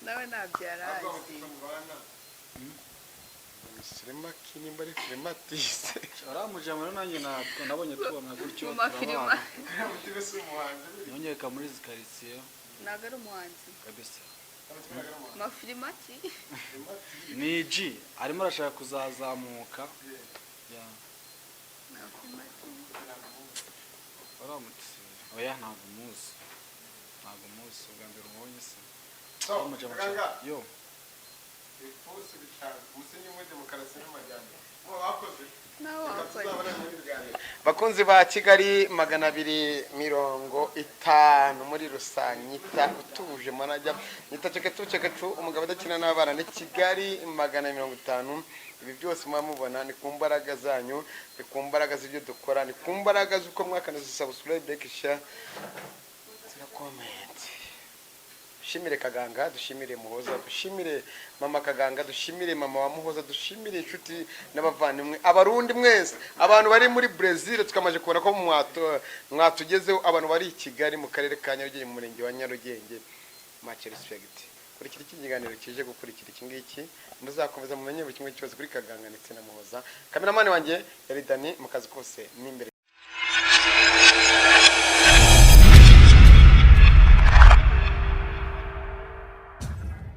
nawe ntabyo yari azi. Siremaki nimba ari Filematise. Uriya nanjye ntabwo nabonye tubona gutyo. Mu mafilima. Turabana yongeka muri izi karitsiye. Ntabwo ari umuhanzi. Kabisa. Mafilimati. Ni G, arimo arashaka kuzazamuka. Ya. Mafilimati. Uramutse. Oya, ntabwo muzi, ntabwo muzi, ubwa mbere umubonye se. Kaganga, Yo. Ibipfunsi bitanu, umusingi w'demokarasi n'amajyambere. Nawe wakoze. Bakunzi ba Kigali 250 muri rusange, nyita utuje manajya, nyita cekecu cekecu, umugabo udakina n'abana. Ni Kigali 250. Ibi byose muba mubona ni ku mbaraga zanyu, ni ku mbaraga z'ibyo dukora, ni ku mbaraga z'uko mwakaniza subscribe, like, share na comment. Dushimire Kaganga, dushimire Muhoza, dushimire mama Kaganga, dushimire mama wa Muhoza, dushimire inshuti n'abavandimwe, Abarundi mwese, abantu bari muri Brazil, tukamaze kubona ko mwatugezeho, abantu bari i Kigali mu karere ka Nyarugenge, mu murenge wa Nyarugenge. Much respect. Kurikira iki kiganiro kije gukurikira iki ngiki, muzakomeza mumenye buri kimwe cyose kuri Kaganga ndetse na Muhoza. Kameramani wanjye yari Dani mu kazi kose n'imbere.